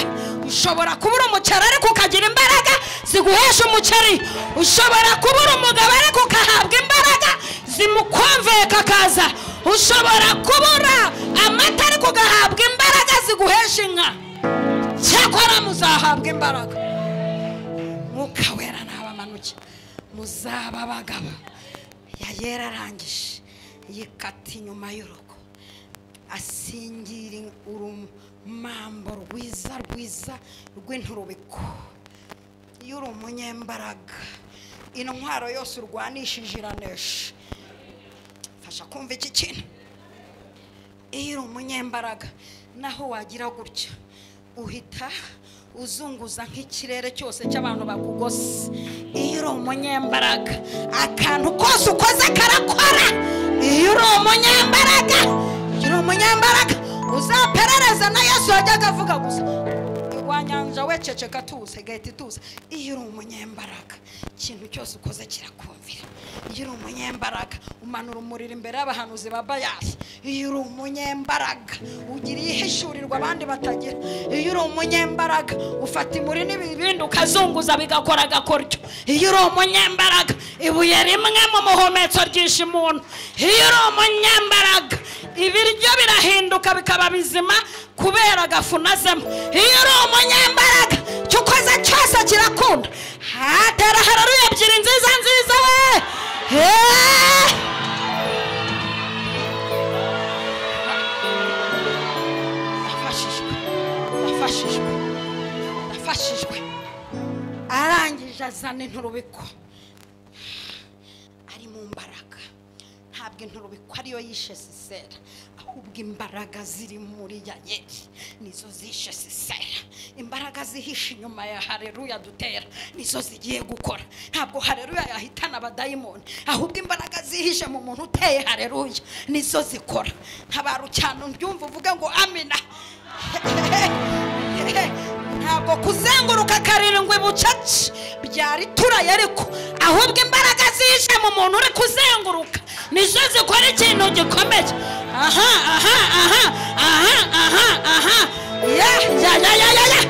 Ushobora kubura umuceri ariko ukagira imbaraga ziguhesha umuceri. Ushobora kubura umugabo ariko ukahabwa imbaraga zimukonveka akaza. Ushobora kubura amata ariko ugahabwa imbaraga ziguhesha inka. Cyakora muzahabwa imbaraga. Mwuka wera nabamanuke, muzaba abagabo. Yayeli arangije yikata inyuma y'urugo, asingira urumambo rwiza rwiza rw'inturubiko. Iyo uri umunyembaraga, intwaro yose urwanishije iranesha. Fasha kumva iki kintu. Iyo uri umunyembaraga, naho wagira gutya uhita uzunguza nk'ikirere cyose cy'abantu bakugose. Iyo uri umunyembaraga, akantu kose ukoze karakora. Iyo uri umunyembaraga, iyo uri umunyembaraga, uzaperereza na Yesu yajyaga avuga gusa wanyanja we ceceka tuze gahita ituza. Iyo uri umunyembaraga, ikintu cyose ukoze kirakumvira. Iyo uri umunyembaraga, umanura umuriro imbere y'abahanuzi ba Bayali. Iyo uri umunyembaraga, ugira ihishurirwa abandi batagira. Iyo uri umunyembaraga, ufata imuri n'ibibindi ukazunguza bigakora agakoryo. Iyo uri umunyembaraga, ibuye rimwe mu muhumetso ryishe umuntu. Iyo uri umunyembaraga, ibiryo birahinduka bikaba bizima kubera agafunazemo. Iyo uri umunyembaraga, icyo ukoze cyose kirakunda. Hatera haleluya ebyiri nziza nziza we. Ndafashijwe, ndafashijwe, ndafashijwe. Arangije azana inturubiko, ari mu mbaraga. Ntabwo inturubiko ariyo yishe Sisera, ahubwo imbaraga ziri muri Yayeli nizo zishe Sisera. Imbaraga zihishe inyuma ya haleluya dutera nizo zigiye gukora. Ntabwo haleluya yahitana abadayimoni, ahubwo imbaraga zihishe mu muntu uteye haleluya nizo zikora. Ntabaru cyane mbyumva uvuge ngo amina. Ntabwo kuzenguruka karindwi bucaci byari turaye, ariko ahubwo imbaraga zihishe mu muntu uri kuzenguruka nizo zikora ikintu gikomeye. Aha aha aha aha aha aha ya ya ya ya ya ya.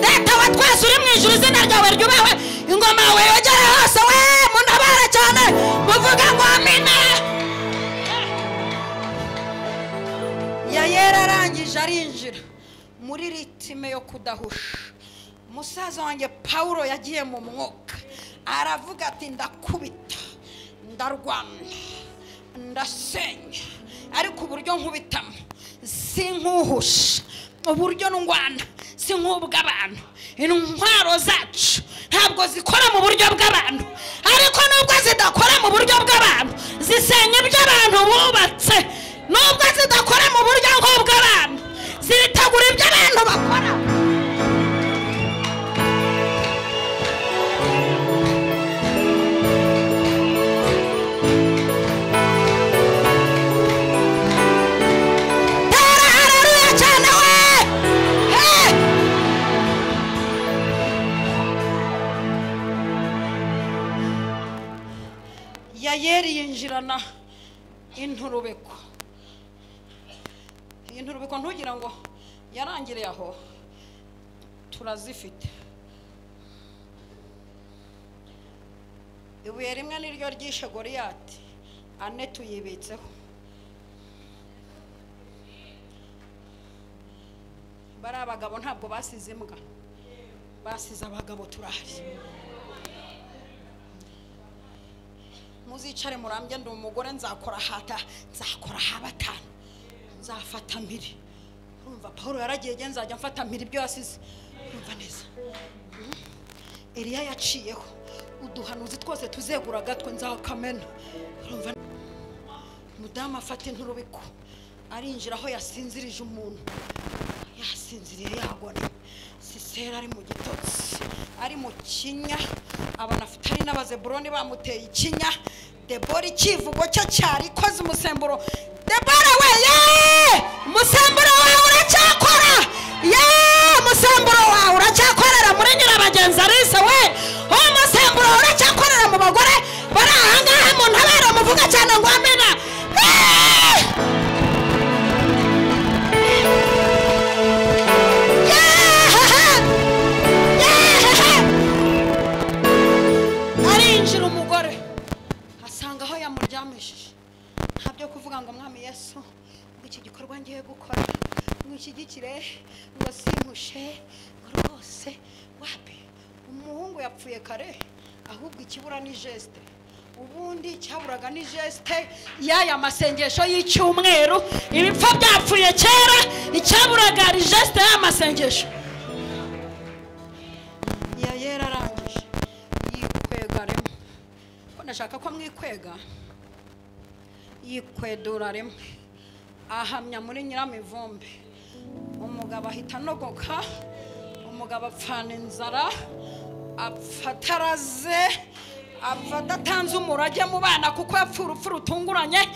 Data wa twese uri mu ijuru, izina ryawe ryubahwe, ingoma yawe yogere hose we, muntabare cyane muvuga ngo amina. Yayeli arangije arinjira muri ritime yo kudahusha. Musaza wanjye Paulo yagiye mu mwuka, aravuga ati ndakubita, ndarwana, ndasenya, ariko uburyo nkubitamo si nkuhusha, uburyo ndwana si nk'ubw'abantu. Intwaro zacu ntabwo zikora mu buryo bw'abantu, ariko nubwo zidakora mu buryo bw'abantu zisenya ibyo abantu bubatse. Nubwo zidakora mu buryo nk'ubw'abantu zitegura ibyo abantu bakora. Tera haleluya cyane we. Yayeli yinjirana Inturubeko, iyi nturubeko ntugira ngo yarangiriye aho, turazifite. Ibuye rimwe niryo ryishe Goliyati, ane tuyibitseho. Bari abagabo ntabwo basize imbwa, basize abagabo. Turahari, muzicare murambye. Ndi umugore, nzakora hata, nzakora habatanu, nzafata mpiri. Urumva Paul yaragiye, nge nzajya mfata mpiri ibyo yasize. Urumva neza, Eliya yaciyeho uduhanuzi twose tuzegura agatwe, nzakamena. Urumva, mudamu afata inturubiko, arinjira aho yasinzirije umuntu, yasinziriye yagona. Sisera ari mu gitotsi, ari mu kinya, Abanafutali n'Abazeburoni bamuteye ikinya. Debora ikivugo cye cyari ikoze umusemburo. Debora we, ye, umusemburo wawe uracyakora, ye, umusemburo wawe uracyakorera muri Nyirabagenzi Alice we, umusemburo uracyakorera mu bagore bari ahangaha mu ntabara, muvuga cyane ngo amena. Arinjira umugore asanga aho yamuryamishije, nta byo kuvuga ngo mwami Yesu, ngo iki gikorwa ngiye gukora mwishyigikire, ngo simpushe, ngo rwose wapi. Umuhungu yapfuye kare, ahubwo ikibura ni geste. Ubundi cyaburaga ni geste y'aya masengesho y'icyumweru. Ibipfa byapfuye kera, icyaburaga ari geste y'aya masengesho. Yayera arangije yikwega rimwe, ko ndashaka ko mwikwega, yikwedura rimwe, ahamya muri Nyiramivumbi. Umugabo ahita anogoka, umugabo apfana inzara, apfa ataraze, apfa adatanze umurage mu bana, kuko yapfuye urupfu rutunguranye.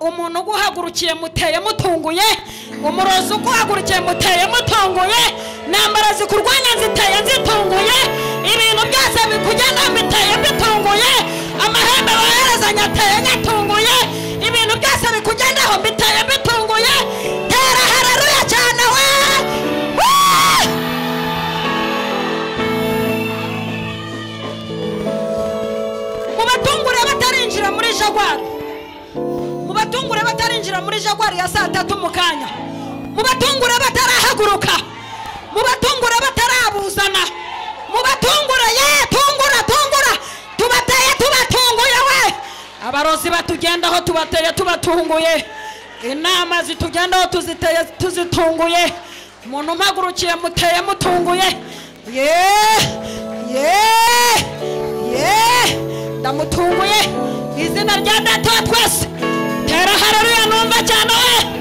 Umuntu uguhagurukiye muteye mutunguye, umurozi uguhagurukiye muteye mutunguye, intambara zikurwanya ziteye zitunguye, ibintu byose bikugenda biteye bitunguye, amahembe boherezanya ateye nyatunguye, ibintu byose bikugendaho biteye bitunguye. Tera haleluya cyane we! Mubatungure batarinjira muri jagwari, mubatungure batarinjira muri jagwari ya saa tatu mu kanya, mubatungure batarahaguruka, mubatungure batarabuzana, mubatungure ye, tungura tungura, tubateye tubatunguye we. Abarozi batugendaho tubateye tubatunguye, inama zitugendaho tuziteye tuzitunguye, umuntu umpagurukiye muteye mutunguye. Ye ye ye, ndamutunguye izina rya data wa twese. Tera haleluya numva cyane we.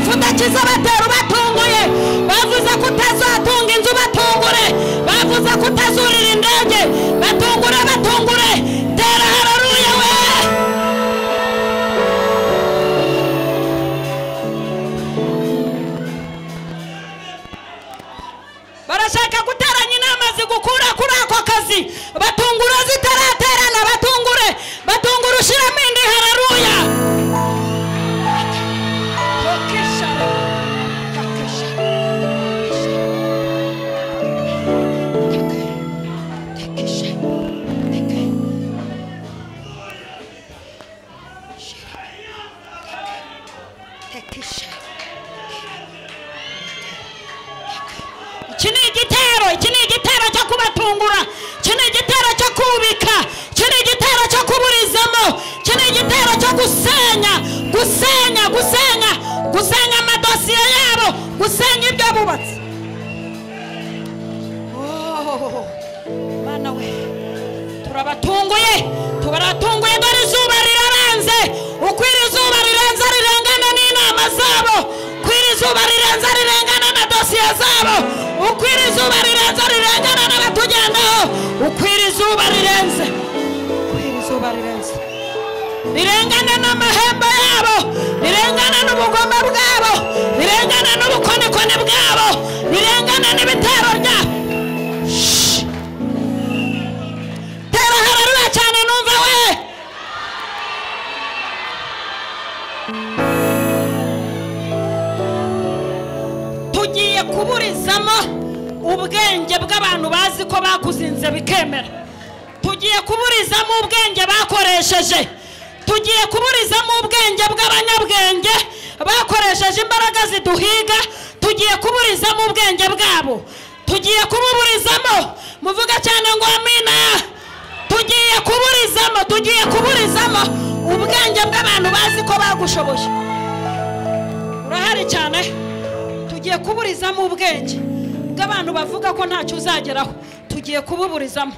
Udakiza batera ubatunguye, bavuze ko utazatunga inzu batungure, bavuze ko utazurira indege batungure, batungure. Tera haleluya we. Barashaka guteranya inama zigukura kuri ako kazi, batungure zitaraterana, batungure, batungure ushiramo indi. Haleluya. guterura, iki ni igitero cyo kubika, iki ni igitero cyo kuburizamo, iki ni igitero cyo gusenya, gusenya, gusenya, gusenya amadosiye yabo, gusenya ibyo bubatse. Oh, Mana we, turabatunguye, tubaratunguye. Dore izuba rirarenze, uko iri zuba rirenze rirengana n'inama zabo, uko iri zuba rirenze rirengana na dosiye zabo, uko iri zuba rirenze rirengana n'abatugendaho, uko iri zuba rirenze, uko iri zuba rirenze rirengana n'amahembe yabo, rirengana n'ubugome bwabo, rirengana n'ubukonikoni bwabo, rirengana n'ibitero byabo. Tera hararuya cyane numva we. Tugiye kuburizamo ubwenge bw'abantu bazi ko bakuzinze bikemera. Tugiye kuburizamo ubwenge bakoresheje. Tugiye kuburizamo ubwenge bw'abanyabwenge bakoresheje imbaraga ziduhiga. Tugiye kuburizamo ubwenge bwabo. Tugiye kububurizamo. Muvuga cyane ngo amina. Tugiye kuburizamo, tugiye kuburizamo ubwenge bw'abantu bazi ko bagushoboye. Urahari cyane. Tugiye kuburizamo ubwenge bw'abantu bavuga ko ntacyo uzageraho. Tugiye kububurizamo.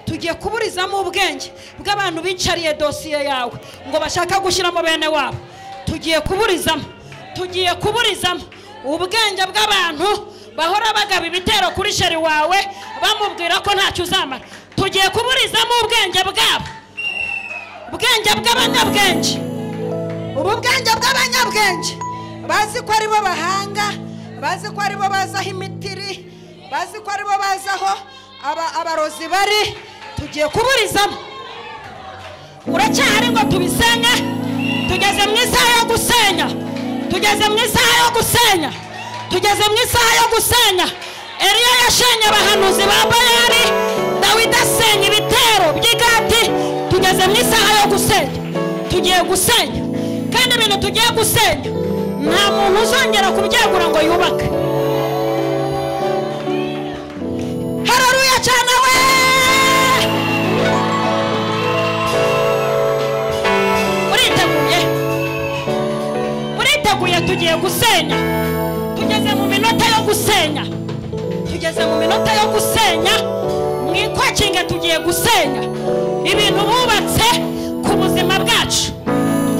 Tugiye kuburizamo ubwenge bw'abantu bicariye dosiye yawe ngo bashaka gushyiramo bene wabo. Tugiye kuburizamo. Tugiye kuburizamo ubwenge bw'abantu bahora bagaba ibitero kuri sheri wawe bamubwira ko ntacyo uzamara. Tugiye kuburizamo ubwenge bwabo, ubwenge bw'abanyabwenge, ubu bwenge bw'abanyabwenge bazi ko aribo bahanga, bazi ko aribo bazaho imitiri, bazi ko aribo bazaho abarozi bari. Tugiye kuburizamo. Uracyahari ngo tubisenye? Tugeze mu isaha yo gusenya. Tugeze mu isaha yo gusenya. Tugeze mu isaha yo gusenya. Eliya yashenye abahanuzi ba Bayali, Dawidi asenya ibitero by'Igati. Tugeze mu isaha yo gusenya. Tugiye gusenya. Kandi ibintu tugiye gusenya nta muntu uzongera kubyagura ngo yubake. Haleluya cyane we. Muriteguye? Muriteguye? Tugiye gusenya. Tugeze mu minota yo gusenya. Tugeze mu minota yo gusenya. Mwikwakinga tugiye gusenya ibintu bubatse ku buzima bwacu.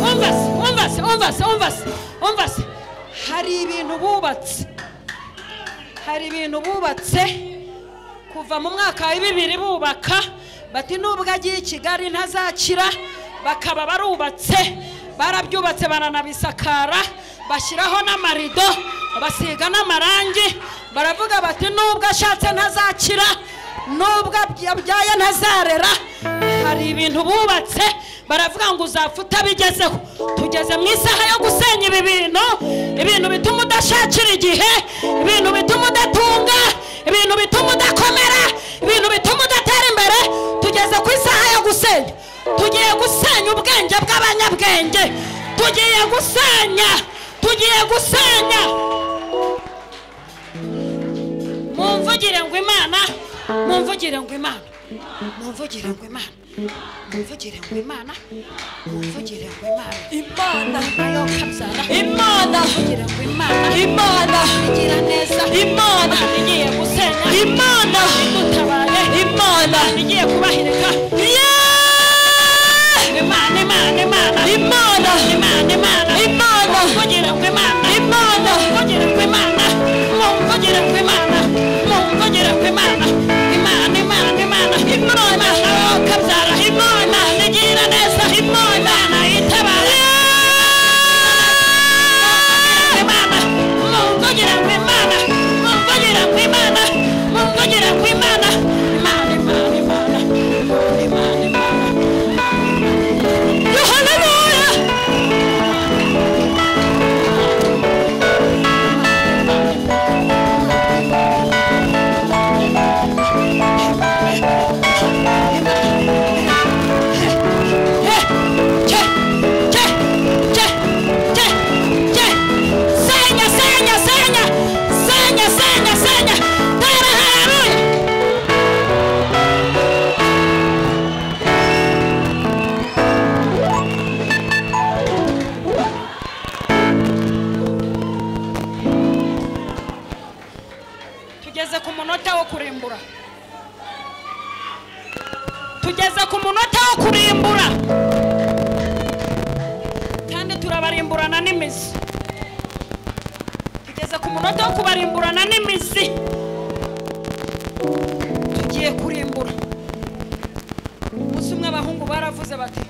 Umva se, umva se, umva se, umva se, umva se. Hari ibintu bubatse. Hari ibintu bubatse kuva mu mwaka wa 2000 bubaka bati nubwo agiye i Kigali ntazakira, bakaba barubatse, barabyubatse baranabisakara, bashyiraho n'amarido, basiga n'amarangi, baravuga bati nubwo ashatse ntazakira, nubwo abyaye ntazarera. Hari ibintu bubatse baravuga ngo uzapfa utabigezeho. Tugeze mu isaha yo gusenya ibi bintu, ibintu bituma udashakira igihe, ibintu bituma udatunga, ibintu bituma udakomera, ibintu bituma udatera imbere. Tugeze ku isaha yo gusenya. Tugiye gusenya ubwenge bw'abanyabwenge. Tugiye gusenya, tugiye gusenya. Mumvugire ngo Imana, mumvugire ngo Imana, mumvugire ngo Imana, mumvugire ngo Imana, mumvugire ngo Imana, Imana nayo kabyara, Imana mumvugire ngo Imana, Imana igira neza, Imana igiye gusenya, Imana idutabaye, Imana igiye kubahirika. Imana, Imana, Imana, Imana, Imana, Imana, Imana, mumvugire ngo Imana, Imana, mumvugire ngo Imana, mumvugire ngo Imana, mumvugire ngo Imana, Imana, Imana, Imana, Imana, kabyara, Imana igira neza, Imana itabara, Imana, mumvugire ngo Imana, mumvugire ngo Imana, mumvugire ngo Imana, Imana, Imana, Imana, Imana, kubarimburana n'imizi. Tugeze ku munota wo kubarimburana n'imizi. Tugiye kurimbura. Umunsi umwe abahungu baravuze bati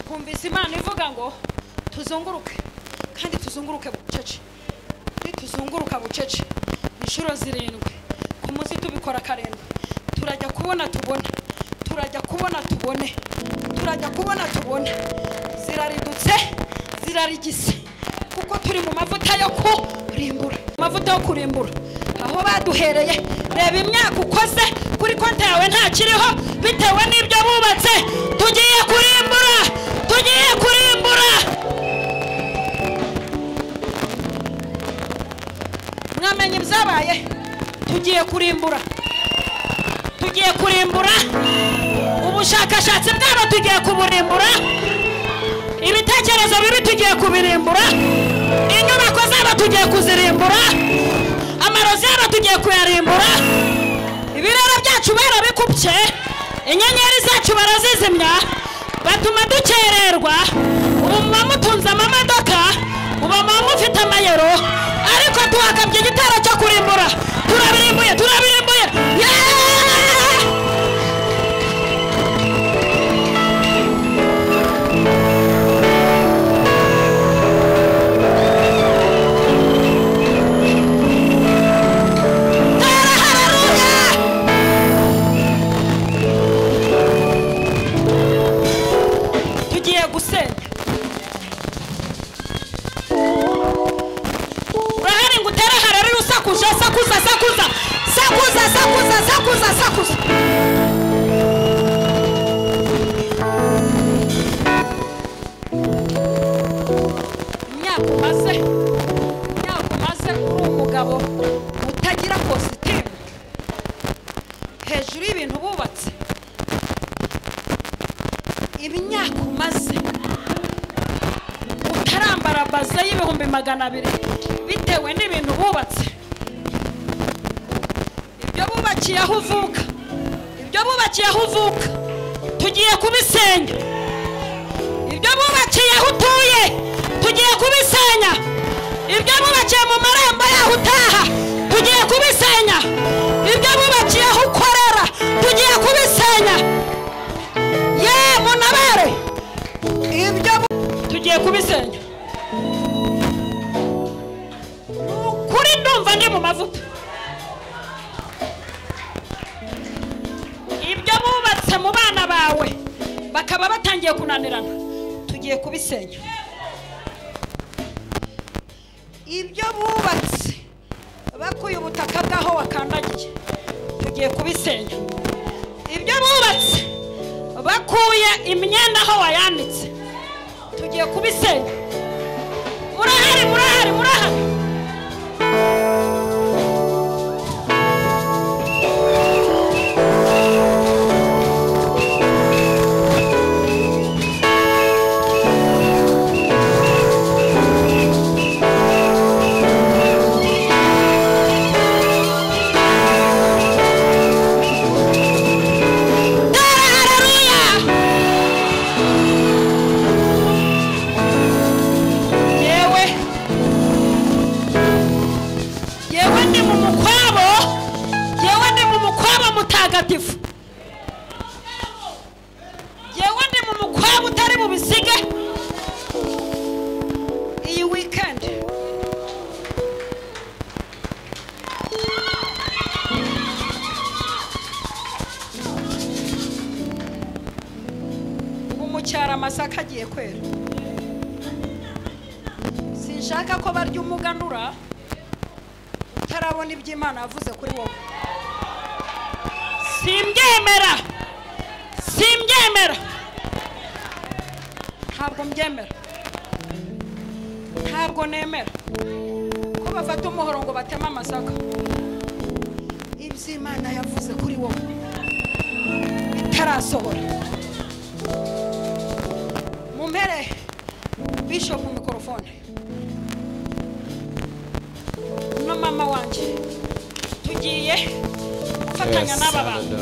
twumvise Imana ivuga ngo tuzunguruke kandi tuzunguruke bucece. Nituzunguruka bucece inshuro 7 ku munsi tubikora 7 turajya kubona tubone, turajya kubona tubone, turajya kubona tubone. Ziraridutse, zirarigise, kuko turi mu mavuta yo kurimbura. Amavuta yo kurimbura aho baduhereye. Reba imyaka ukoze kuri konti yawe ntakiriho bitewe n'ibyo bubatse. Tugiye kurimbura, tugiye kurimbura. Mwamenye ibyabaye? Tugiye kurimbura, tugiye kurimbura. Ubushakashatsi bwabo tugiye kuburimbura. Ibitekerezo bibi tugiye kubirimbura. Inyubako zabo tugiye kuzirimbura. Amarozi yabo tugiye kuyarimbura. Ibiraro byacu barabikupye, inyenyeri zacu barazizimya, batuma dukererwa. Ubu muba mutunze amamodoka, ubu muba mufite amayero, ariko tuhakabye igitero cyo kurimbura. Turabirimbuye, turabirimbuye. Tugiye gusenya. Urahari ngo utere harari usakuza, sakuza, sakuza, sakuza, sakuza, sakuza, sakuza. Imyaka umaze, imyaka umaze uri umugabo utagira kositimu hejuru y'ibintu bubatse. Imyaka umaze utarambara baze y'200,000 bitewe n'ibintu bubatse. Ibyo bubakiye aho uvuka, ibyo bubakiye aho uvuka tugiye kubisenya. Ibyo bubakiye aho utuye tugiye kubisenya. Ibyo bubakiye mu marembo yaho utaha tugiye kubisenya. Ibyo bubakiye aho ukorera tugiye kubisenya. Ye munabere, ibyo tugiye kubisenya. Kuri ndumva ndi mu mavuta. Ibyo bubatse mu bana bawe bakaba batangiye kunanirana tugiye kubisenya. Ibyo bubatse bakuye ubutaka bwaho wakandagiye tugiye kubisenya. Ibyo bubatse bakuye imyenda aho wayanitse tugiye kubisenya. Murahari, murahari, murahari. Yewe ndi mu mukwabo utari bubisige. Iyi weekend ubu mu cyaro amasaka agiye kwera. Sinshaka ko barya umuganura utarabona ibyo Imana yavuze kuri wowe. Simbyemera, simbyemera, ntabwo mbyemera, ntabwo nemera ko bafata umuhoro ngo bateme amasaka. Ibyo Imana yavuze kuri wowe bitarasohora. Mumpere Bishop mikorofone no mama wanje tugiye gufatanya n'aba bantu,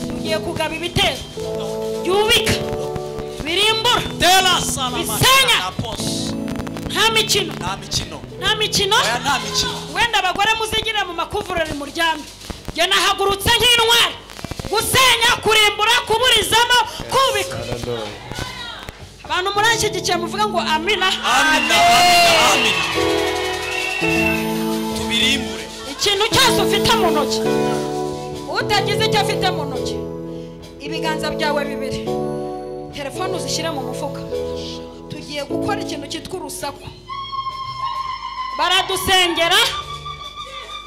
tugiye kugaba ibitero byubika birimbura bisenya. Nta mikino. Nta mikino. Nta mikino. Oya, nta mikino. Wenda abagore muzigire mu makuvurori muryame. Jye nahagurutse nk'intwari. Gusenya, kurimbura, kuburizamo, kubika. Abantu muranshyigikiye muvuga ngo amina. Amina, amina, amina. Tubirimbure. Ikintu cyose ufite mu ntoki, utagize icyo afite mu ntoki, ibiganza byawe bibiri, telefone uzishyire mu mufuka. Tugiye gukora ikintu cyitwa urusaku. Baradusengera,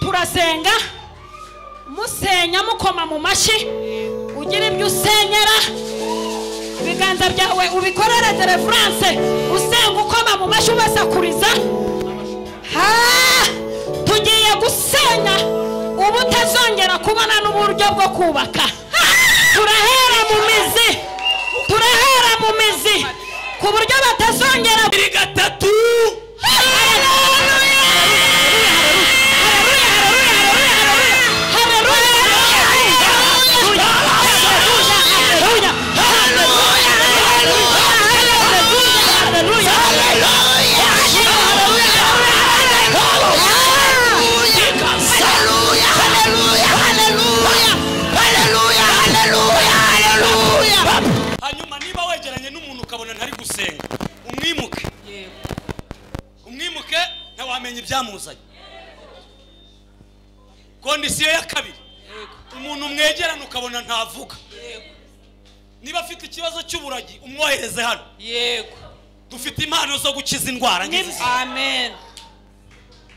turasenga, musenya mukoma mu mashyi, ugira ibyo usenyera, ibiganza byawe ubikorere deliverance, usenga ukoma mu mashyi ubasakuriza. Tugiye gusenya ubutazongera kubona n'uburyo bwo kubaka. Turahera mu mizi, turahera mu mizi ku buryo batazongera. 3. Hanyuma niba wegeranye n'umuntu ukabona ntari gusenga, umwimuke. Umwimuke, ntawamenya ibyamuzanye. Kondisiyo ya kabiri, umuntu mwegerana ukabona ntavuga, niba afite ikibazo cy'uburagi umwohereze hano. Yego. Dufite impano zo gukiza indwara. Amen.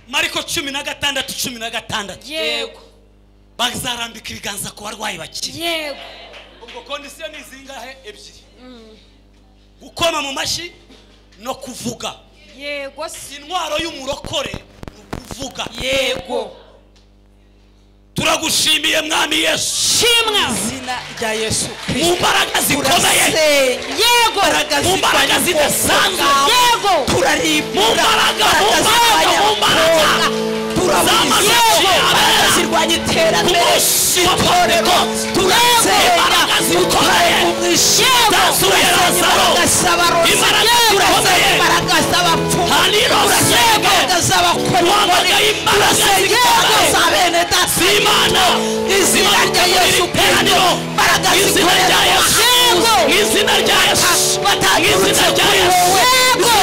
Mariko 16:16. Yego. Bazarambika ibiganza ku barwayi bakire. Yego. Ubwo kondisiyo ni zingahe? Ebyiri. Gukoma mu mashyi no kuvuga. Yego. Intwaro y'umurokore ni ukuvuga. Yego. Turagushimiye Mwami Yesu. Shimwa izina rya Yesu Kristo. Mu mbaraga zikomeye. Yego. Mu mbaraga zidasanzwe. Yego. Turarimbura. Mu mbaraga, mu mbaraga, turaburiza. Zirwanya iterambere itorero. Turasenya ubutware bw'umwijima. Turasenya imbaraga z'abarozi. Turasenya imbaraga z'abapfumu. Turasenya imbaraga z'abakorikori. Turasenya imbaraga za bene data. Izina rya Yesu Kristo. Imbaraga zikorera Izina rya Yesu. Bataturutse kuri wowe.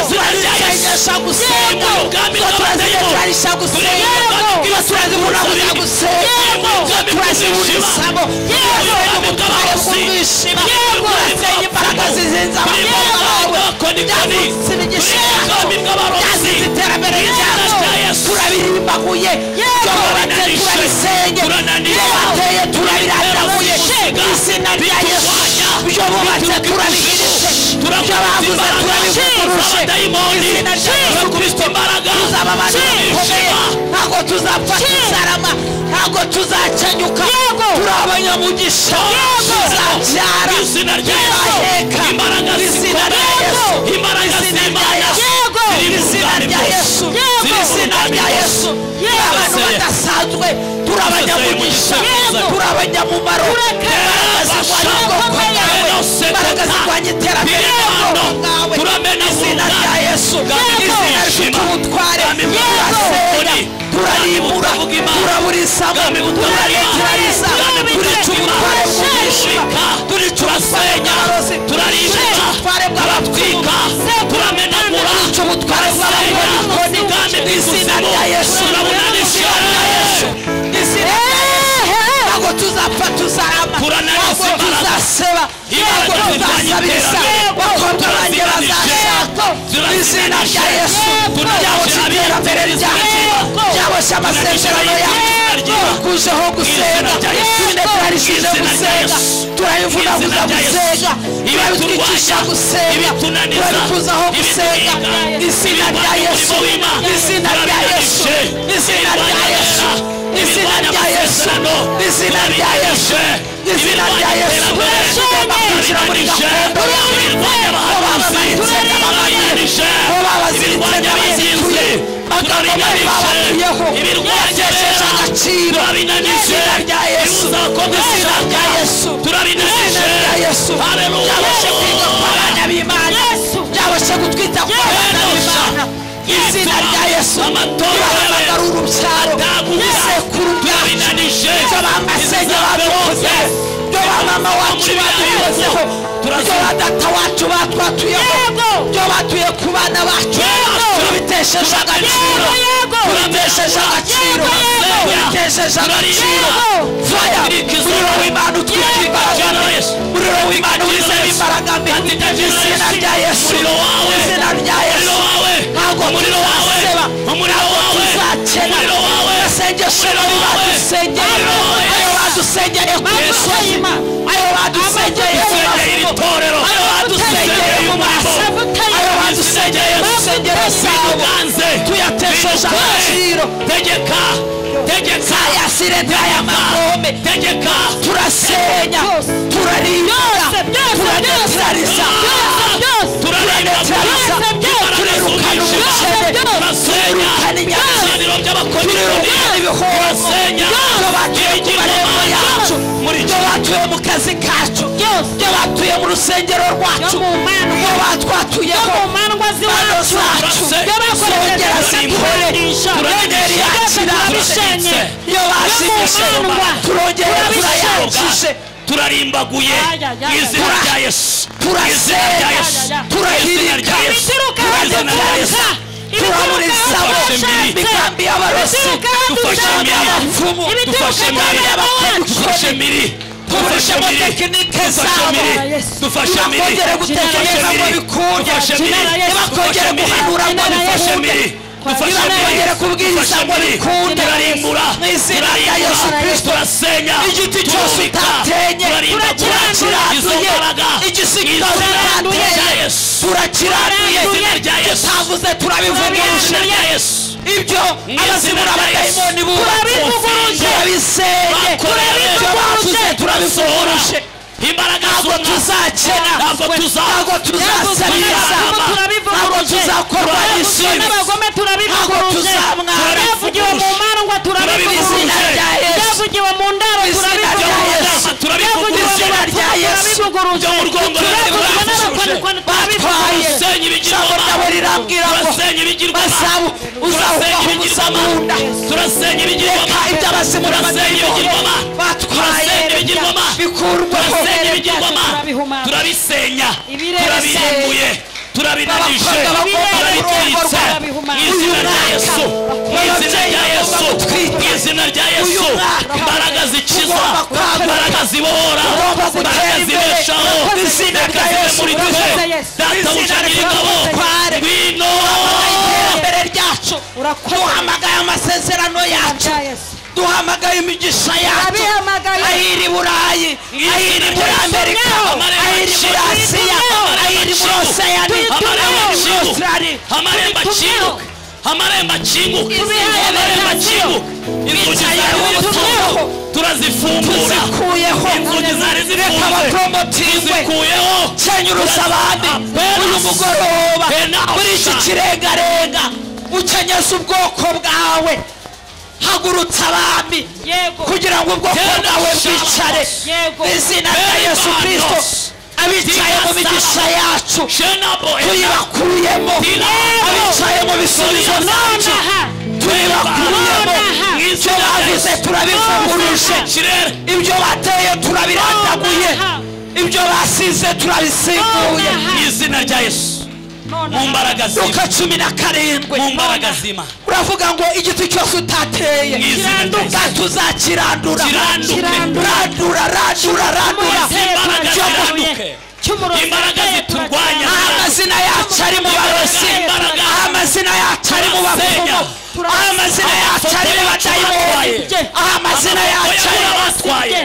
Turazisengesha gusenga. Turazitwarisha gusenga. Turaziburabuza gusenga. Turaziburizamo. Turasenya ubutware bw'umwijima. Turasenya imbaraga zizinze abakobwa bawe. Byavutse imigisha yacu. Byazize iterambere ryacu. Turabirimbaguye. Byobatse turabisenye. Byobateye turabirandaguye. Izina rya Yesu. Ibyo bubatse turabihiritse. Ibyo bavuze turabivuguruje. Izina rya Yesu Kristo. Tuzaba abantu bakomeye. Ntabwo tuzapfa tuzarama. Ntabwo tuzakenyuka. Turi abanyamugisha. Tuzabyara. Tuzaheka. Izina rya Yesu. Izina rya Yesu. Izina rya Yesu. Izina rya Yesu. Turi abantu badasanzwe. Turi abanyamugisha. Turi abanyamumaro. Imbaraga zirwanya ubwoko bwawe. Imbaraga zirwanya iterambere ry'ubwoko bwawe. Izina rya Yesu. Izina rifite ubutware. Turasenya. Turarimbura. Turaburizamo. Turarekerariza. Turica ubutware bw'umwijima. Turica ubutware bw'abarozi. Turica ubutware bw'abapfumu. Turica ubutware bw'abakorikori. Izina rya Yesu. Izina rya Yesu. Izina rya Yesu. Ntabwo tuzapfa tuzarama. Ntabwo tuzaseba. Ntabwo tuzasabiriza. Bakobwa banjye bazashaka. Izina rya Yesu. Ryaboshye iterambere ryacu. Ryaboshye amasezerano yacu. Tukujeho gusenga. Tubinetarishije gusenga. Turabivunaguza gusenga. Turabitwicisha gusenga. Turabikuzaho gusenga. Izina rya Yesu. Izina rya Yesu. Izina rya Yesu. Izina rya Yesu. Izina rya Yesu. Izina rya Yesu. Tugomba kwinjira muri gakondo yawe. Ko babaziritse n'abamanye. Ko babaziritse n'abazituye. Amagambo mabi babatuyeho. Yatesheje agaciro. Izina rya Yesu. Izina rya Yesu. Izina rya Yesu. Byabashe kwiga kw'abana b'Imana. Byabashe gutwita kw'abana b'Imana. mama wacu badukozeho, ibyo ba data wacu batwatuyeho, ibyo batuye ku bana bacu, tubitesheje agaciro, tubitesheje agaciro, tubitesheje agaciro. Fire, umuriro w'Imana utwika imbaraga, umuriro w'Imana wizera imbaraga mbi, izina rya Yesu, izina rya Yesu. Ntabwo tuzaseba, ntabwo tuzakena. Amasengesho mabi badusengeye, ayo badusengeye ku misozi, ayo badusengeye mu mafumo, ayo badusengeye mu maso, ayo badusengeye mu nsengero zabo, tuyatesheje agaciro. Tegeka, tegeka, ayasire aya magome, tegeka. Turasenya, turarimbura, turanetraliza, turanetraliza, turirukana ubukene, turirukana inyatsi, turirukana ibihombo, ibyo batuye ku marembo yacu, ibyo batuye mu kazi kacu, ibyo batuye mu rusengero rwacu, ibyo batwatuyeho, mano zacu zongera zikore, inyenyeri yacu irarutse, iyo bashimishije turongera turayakije, turarimbaguye mu izina rya Yesu, turasenya, turahirika, turanetraliza, turaburizamo imigambi y'abarozi, imigambi y'abapfumu, imigambi y'abakonikoni, tubujemo tekinike zabo. Ntibakongere gutekereza ngo bikunde, ntibakongere guhanura ngo bikunde, ntibakongere kubwiriza ngo bikunde. Mu izina rya Yesu Kristo, igiti cyose utatenye turakiranduye, igisigito utatenye turakiranduye, tutavuze turabivuguruje. Ibyo abazimu n'abadayimoni bubatse turabisenye, ibyo bavuze turabivuguruje. Ntabwo tuzakena, ntabwo tuzasabiriza, ntabwo tuzakorwa n'isoni, ntabwo tuzamwara. Izina rya Yesu, izina rya Yesu, izina rya Yesu. Batwaye ijambo ryawe rirambwira ngo bazabu uzahubaho ubusa mu nda. Reka ibyo abazimu n'abadayimoni batwaye bikurweho. Turabisenya, turabirimbuye, turabinanije, turabitwitse mu izina rya Yesu, mu izina rya Yesu, mu izina rya Yesu. Imbaraga zikiza, imbaraga zibohora, imbaraga zibeshaho, reka zibe muri twe. Databuja nyir'ingabo, ngwino iterambere ryacu, duhamagaye amasezerano yacu, duhamagaye imigisha yacu, ayiri Burayi, ayiri muri Amerika, ayiri muri Asiya, ayiri muri Oseyani, ayiri muri Australia. Amarembo akinguke, amarembo akinguke, amarembo akinguke. Inzugi zari zifunze turazifungura, inzugi zari zifunze tuzikuyeho. Kenyuruza abandi uyu mugoroba muri iki kirengarenga, ukenyeza ubwoko bwawe, hagurutsa abami kugira ngo ubwoko bwawe bwicare. Mu izina rya Yesu Kristo, abicaye mu migisha yacu tuyibakuyemo, abicaye mu bisubizo byacu tuyibakuyemo. Ibyo bavuze turabivuguruje, ibyo bateye turabirandaguye, ibyo basize turabisimbuye. Mu izina rya Yesu, mu mbaraga z'Imana. Luka 17, mu mbaraga z'Imana. Uravuga ngo igiti cyose utateye tuzakirandura, randura, randura, randura. Imbaraga ziturwanya, amazina yacu ari mu barozi, amazina yacu ari mu bapfumu, amazina yacu ari mu badayimoni, amazina yacu ari mu batwaye,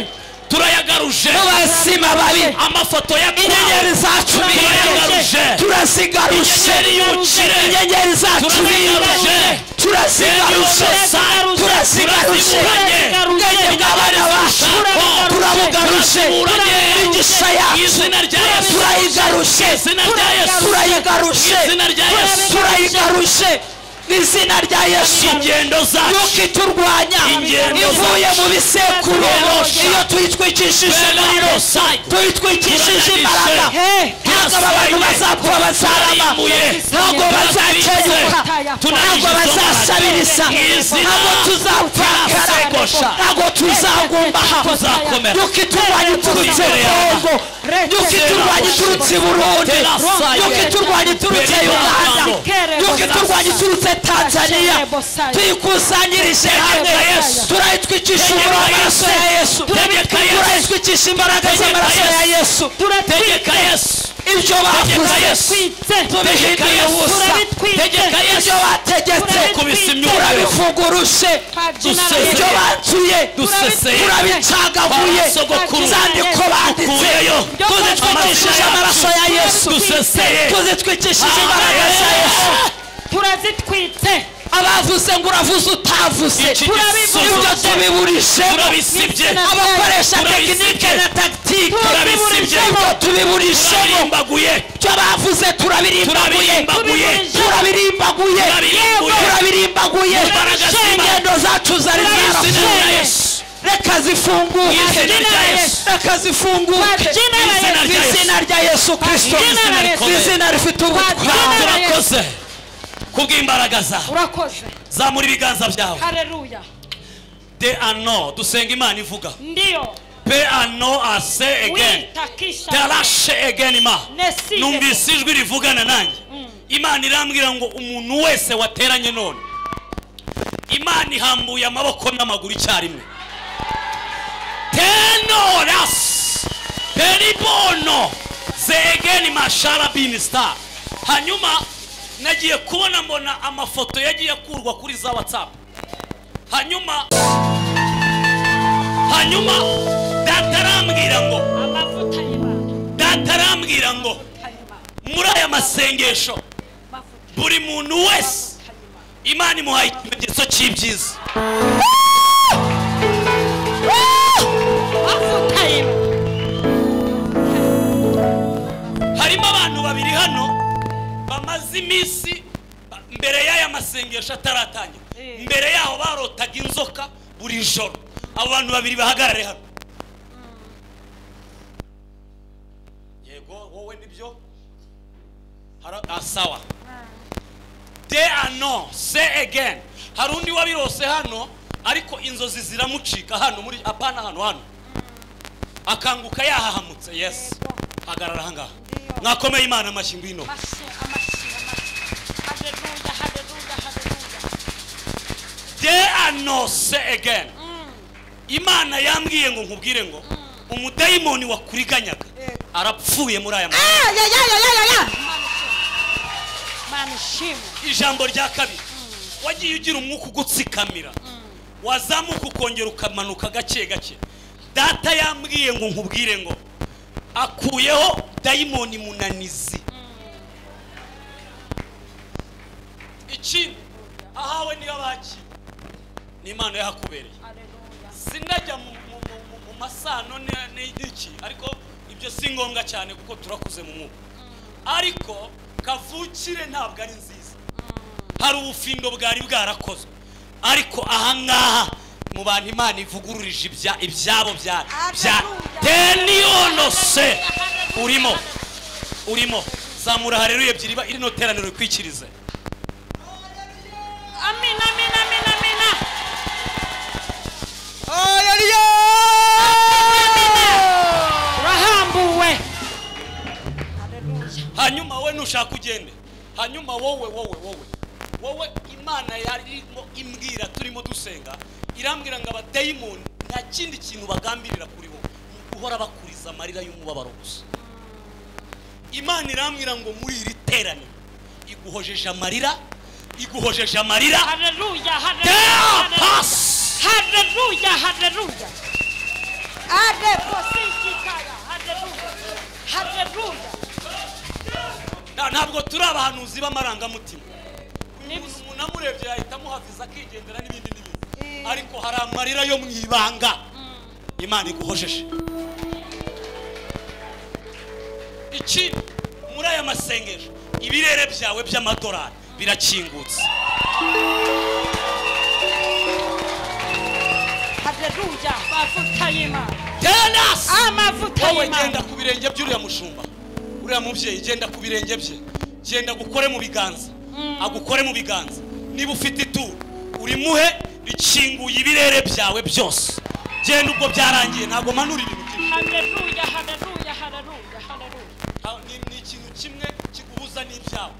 turayagaruje. Mubazima babi, amafoto ya inyenyeri zacu turayagaruje, turazigaruje, inyenyeri zacu turazigaruje, turazigaruje. Ubwenge bw'abana bacu turabugaruje, imigisha yacu turayigaruje, turayigaruje, turayigaruje. Izina rya Yesu. Ingendo zacu yuko iturwanya ivuye mu bisekuru, iyo tuyitwikishije umuriro, tuyitwikishije imbaraga, ntabwo Ntabwo abantu bazapfa bazarama, ntabwo bazakenyuka, ntabwo bazasabiriza, ntabwo tuzapfakara, ntabwo tuzagumbaha. Yuko iturwanya iturutse Kongo, yuko iturwanya iturutse Burundi, yuko iturwanya iturutse Uganda, yuko iturwanya iturutse Tanzania, tuyikusanyirije hamwe, turayitwikisha umuriro w'amaraso ya Yesu, turayitwikisha imbaraga z'amaraso ya Yesu. Ibyo bavuze tubihinduye ubusa, ibyo bategetse turabivuguruje, ibyo batuye turabicagaguye, inzandiko banditse tuzitwikishije amaraso ya Yesu, tuzitwikishije imbaraga za Yesu. Turazitwitse. Abavuze ngo uravuze utavuze, ibyo tubiburishe. Abakoresha tekinike na tactique, ibyo tubiburishemo. Ibyo bavuze turabirimbaguye, turabirimbaguye, turabirimbaguye. Ingendo zacu zari zarapfuye, reka zifunguke, reka zifunguke mu izina rya Yesu Kristo, izina rifite ubutware. Kubw'imbaraga zawe urakoze. Zamura ibiganza byawe. Haleluya. De ano dusenga Imana ivuga. Ndio. Pe ano ase again. Terashe again ima. Numvise ijwi rivugana nanjye. Imana irambwira ngo umuntu wese wateranye none, Imana ihambuye amaboko n'amaguru icyarimwe. Tenoras peribono ze again mashara bin star. Hanyuma nagiye kubona mbona amafoto yagiye akurwa kuri za WhatsApp. Hanyuma datarambwira ngo amavuta y'Imana, datarambwira ngo muri aya masengesho buri muntu wese Imana imuhaye ikimenyetso cy'ibyiza. Harimo abantu babiri hano bamaze iminsi mbere y'aya masengesho ataratangira, mbere yaho barotaga inzoka buri joro. Abo bantu babiri bahagarare hano. Yego wowe nibyo sawa. De ano say again. Hari undi wabirose hano ariko inzozi ziramucika hano muri apana hano hano, akanguka yahahamutse. Yes, hagarara hangaha. Mwakomeye Imana amashyi ngwino. De ano say again. Imana yambwiye ngo nkubwire ngo umudayimoni wakuriganyaga arapfuye muri aya Ijambo rya kabiri, wagiye ugira umwuka ugutsikamira, wazamuka ukongera ukamanuka gake gake. Data yambwiye ngo nkubwire ngo akuyeho dayimoni munanizi. Ikindi ahawe niyo baki ni Imana yahakubereye. Sinajya mu masano n'iki, ariko ibyo si ngombwa cyane kuko turakuze mu mwuka. Ariko kavukire ntabwo ari nziza, hari ubufindo bwari bwarakozwe, ariko ahangaha mu bantu Imana ivugururije ibyabo bya tenionose. Urimo zamura haleluya ebyiri iri no teraniro kwikirize. Amina, amina, amina, amina. Haleluya. Urahambuwe. Hanyuma wowe nushaka ugende. Hanyuma wowe wowe wowe wowe Imana yarimo imbwira turimo dusenga, irambwira ngo abadayimoni nta kindi kintu bagambirira kuri bo, guhora bakuriza amarira y'umubabaro gusa. Imana irambwira ngo muri iri teraniro iguhojeje amarira, iguhojeje amarira. Haleluya, haleluya, haleluya, haleluya. Haleluya. Ntabwo turi abahanuzi b'amarangamutima. Umuntu amurebye yahita amuhaviza akigendera n'ibindi n'ibindi, ariko hari amarira yo mu ibanga Imana iguhojeje. Iki muri aya masengesho ibirere byawe by'amadolari birakingutse. Haleluya, amavuta y'Imana. Tenas Amavuta wowe y'Imana. Genda ku birenge by'uriya mushumba Uriya mubyeyi genda ku birenge bye, genda gukore mu biganza, agukore mu biganza. Niba ufite ituro urimuhe, rikinguye ibirere byawe byose. Genda ubwo byarangiye, ntabwo manura ibintu byinshi. Haleluya, haleluya, haleluya, haleluya. Ni ikintu kimwe kiguhuza n'ibyawe.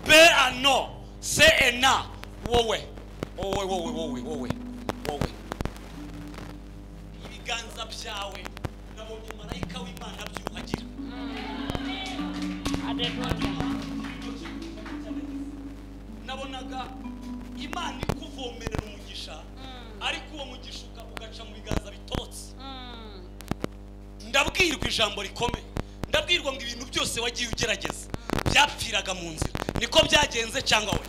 B A no C N A, wowe wowe wowe wowe wowe wowe, ibiganza byawe nabonye marayika w'Imana byuhagira. Nabonaga Imana ikuvomerera umugisha, ariko uwo mugisha ugaca mu biganza bitotse. Ndabwirwa ijambo rikomeye, ndabwirwa ngo ibintu byose wagiye ugerageza byapfiraga mu nzira. Niko byagenze cyangwa we?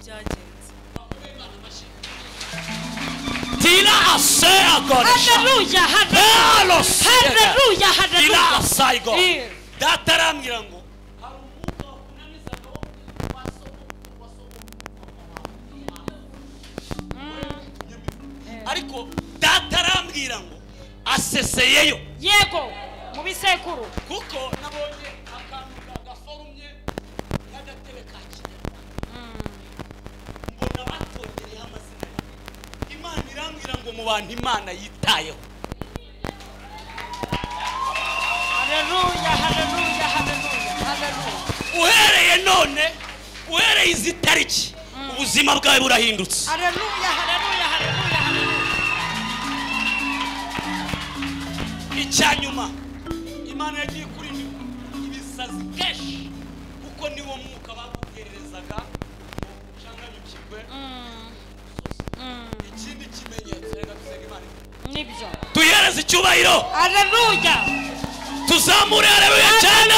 Byagenze. Tira ase agoresha. Haleluya, haleluya, haleluya, haleluya. Tira asaigo. Data arambwira ngo hari umwuka wakunanizaga wo ariko data arambwira ngo aseseyeyo. Yego, mu bisekuru. Kuko nabonye akantu gaforumye nk'agatebe ka kinyarwanda, mbona batongereyeho amazina yawe. Imana irambwira ngo mu bantu Imana yitayeho. Haleluya, haleluya, haleluya, haleluya. Uhereye none, uhereye izi tariki, ubuzima bwawe burahindutse. Haleluya, haleluya, haleluya, haleluya. Icyanyuma, Imana yagiye kurinda ibisazi kenshi, kuko niwo mwuka bagutererezaga ngo ucanganyukirwe. Ikindi kimenyetso, reka dusenge Imana. Nibyo. Tuyihereze icyubahiro. Haleluya. Tuzamure haleluya cyane.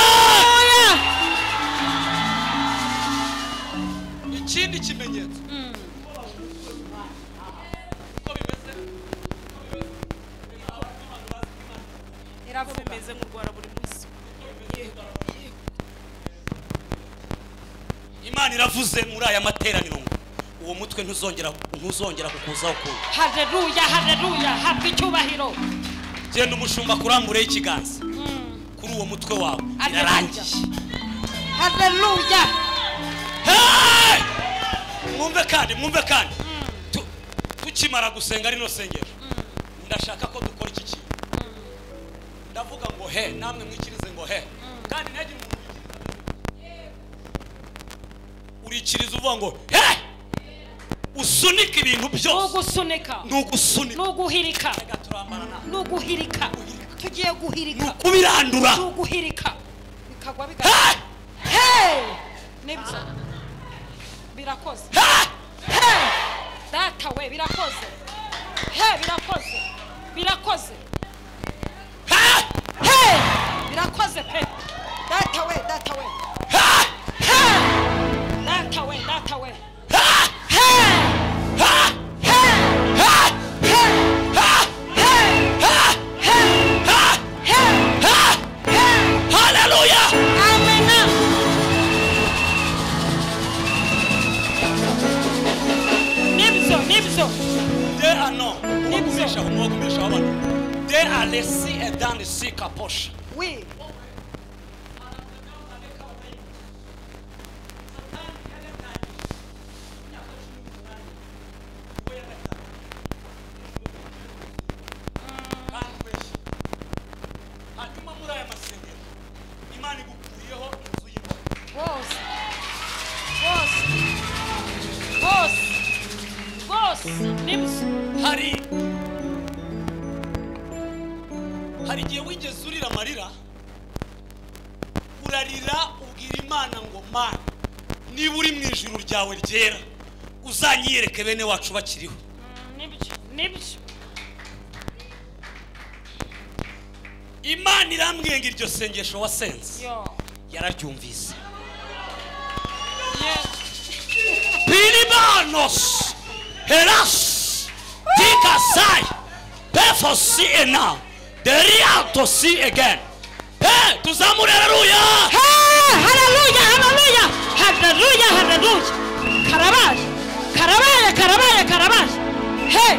Ikindi kimenyetso, uko bimeze, bimeze nk'urwara buri munsi. Imana iravuze muri aya materaniro ngo uwo mutwe ntuzongera kukuzaho kundi. Haleluya, haleluya, habwa icyubahiro. Genda umushumba kurambureho ikiganza kuri uwo mutwe wawe, irarangiye. Haleluya. Hey! Mwumve kandi, mwumve kandi. Tukimara gusenga rino sengesho, ndashaka ko dukora iki kintu. Ndavuga ngo he, namwe mwikirize ngo he. Kandi ntihagire umuntu wikiriza. Urikiriza uvuga ngo he, usunike ibintu byose. Nugusunika, nugusunika, nuguhirika, nuguhirika. Tugiye guhirika, nukubirandura, nuguhirika, bikagwa bigwa. Hey! Nibyo birakoze. Hey! Data we, birakoze. Hey, birakoze, birakoze. Hey! Birakoze pe. Data we, data we. Hey! Data we, data we. Hey! Hey! Hey! Hey! Hey! Hey! Hey! Hey! Hallelujah! Amen. Nibyo, nibyo. De ano, nibyo. De alesi et dans le sika poche. Oui. Rwose, rwose, rwose, rwose, nibyo. Hari igihe wigeze urira amarira, urarira ubwira Imana ngo Mana, niba uri mu ijuru ryawe ryera, uzanyiyereke bene wacu bakiriho. Nibyo, nibyo. Imana irambwiye ngo iryo sengesho wasenze yararyumvise. Pilibanos Heras Tikasai Pefosi ena Deriato si again. Hey, tuzamure haleluya. Hey, haleluya, haleluya, haleluya, haleluya. Karabaye, karabaye, karabaye, karabaye. Hey.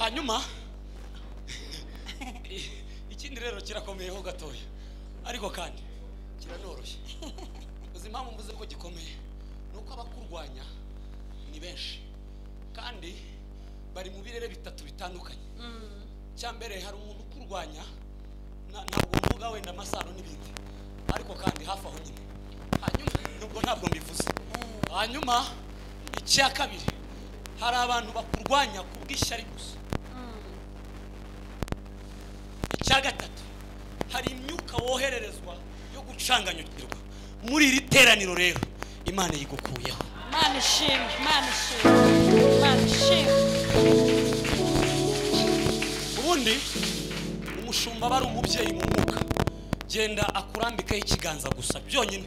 Hanyuma ikindi rero kirakomeyeho gatoya, ariko kandi kiranoroshye. Uzi impamvu mvuze ko gikomeye? Nuko abakurwanya ni benshi kandi bari mu birere bitatu bitandukanye. Cyambere, hari umuntu ukurwanya, ntabwo mvuga wenda amasano n'ibindi, ariko kandi hafi aho nyine. Hanyuma nubwo ntabwo mbivuze. Hanyuma icya kabiri, hari abantu bakurwanya kubw'ishyari gusa. Icya gatatu, hari imyuka wohererezwa yo gucanganyukirwa. Muri iri teraniro rero Imana yigukuyeho. Imana ishimwe, Imana ishimwe, Imana ishimwe. Ubundi umushumba bari umubyeyi mu mwuka, genda akurambikeho ikiganza gusa byonyine,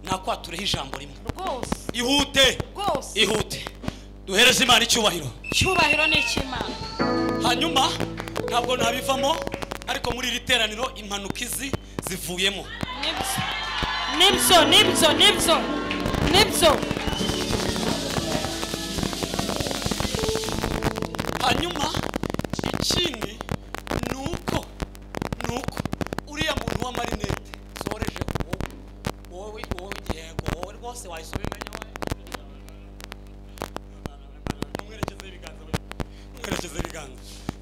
nakwatureho ijambo rimwe rwose. Ihute rwose, ihute, duhereze Imana icyubahiro. Icyubahiro ni icy'Imana. Hanyuma ntabwo nabivamo, ariko muri iri teraniro impanuka izi zivuyemo. Nibyo, nibyo, nibyo, nibyo. Hanyuma ikindi nuko uriya muntu wa marinete soreje wowe yego wowe rwose wahise ubimenya we. Mwerekeze ibiganza,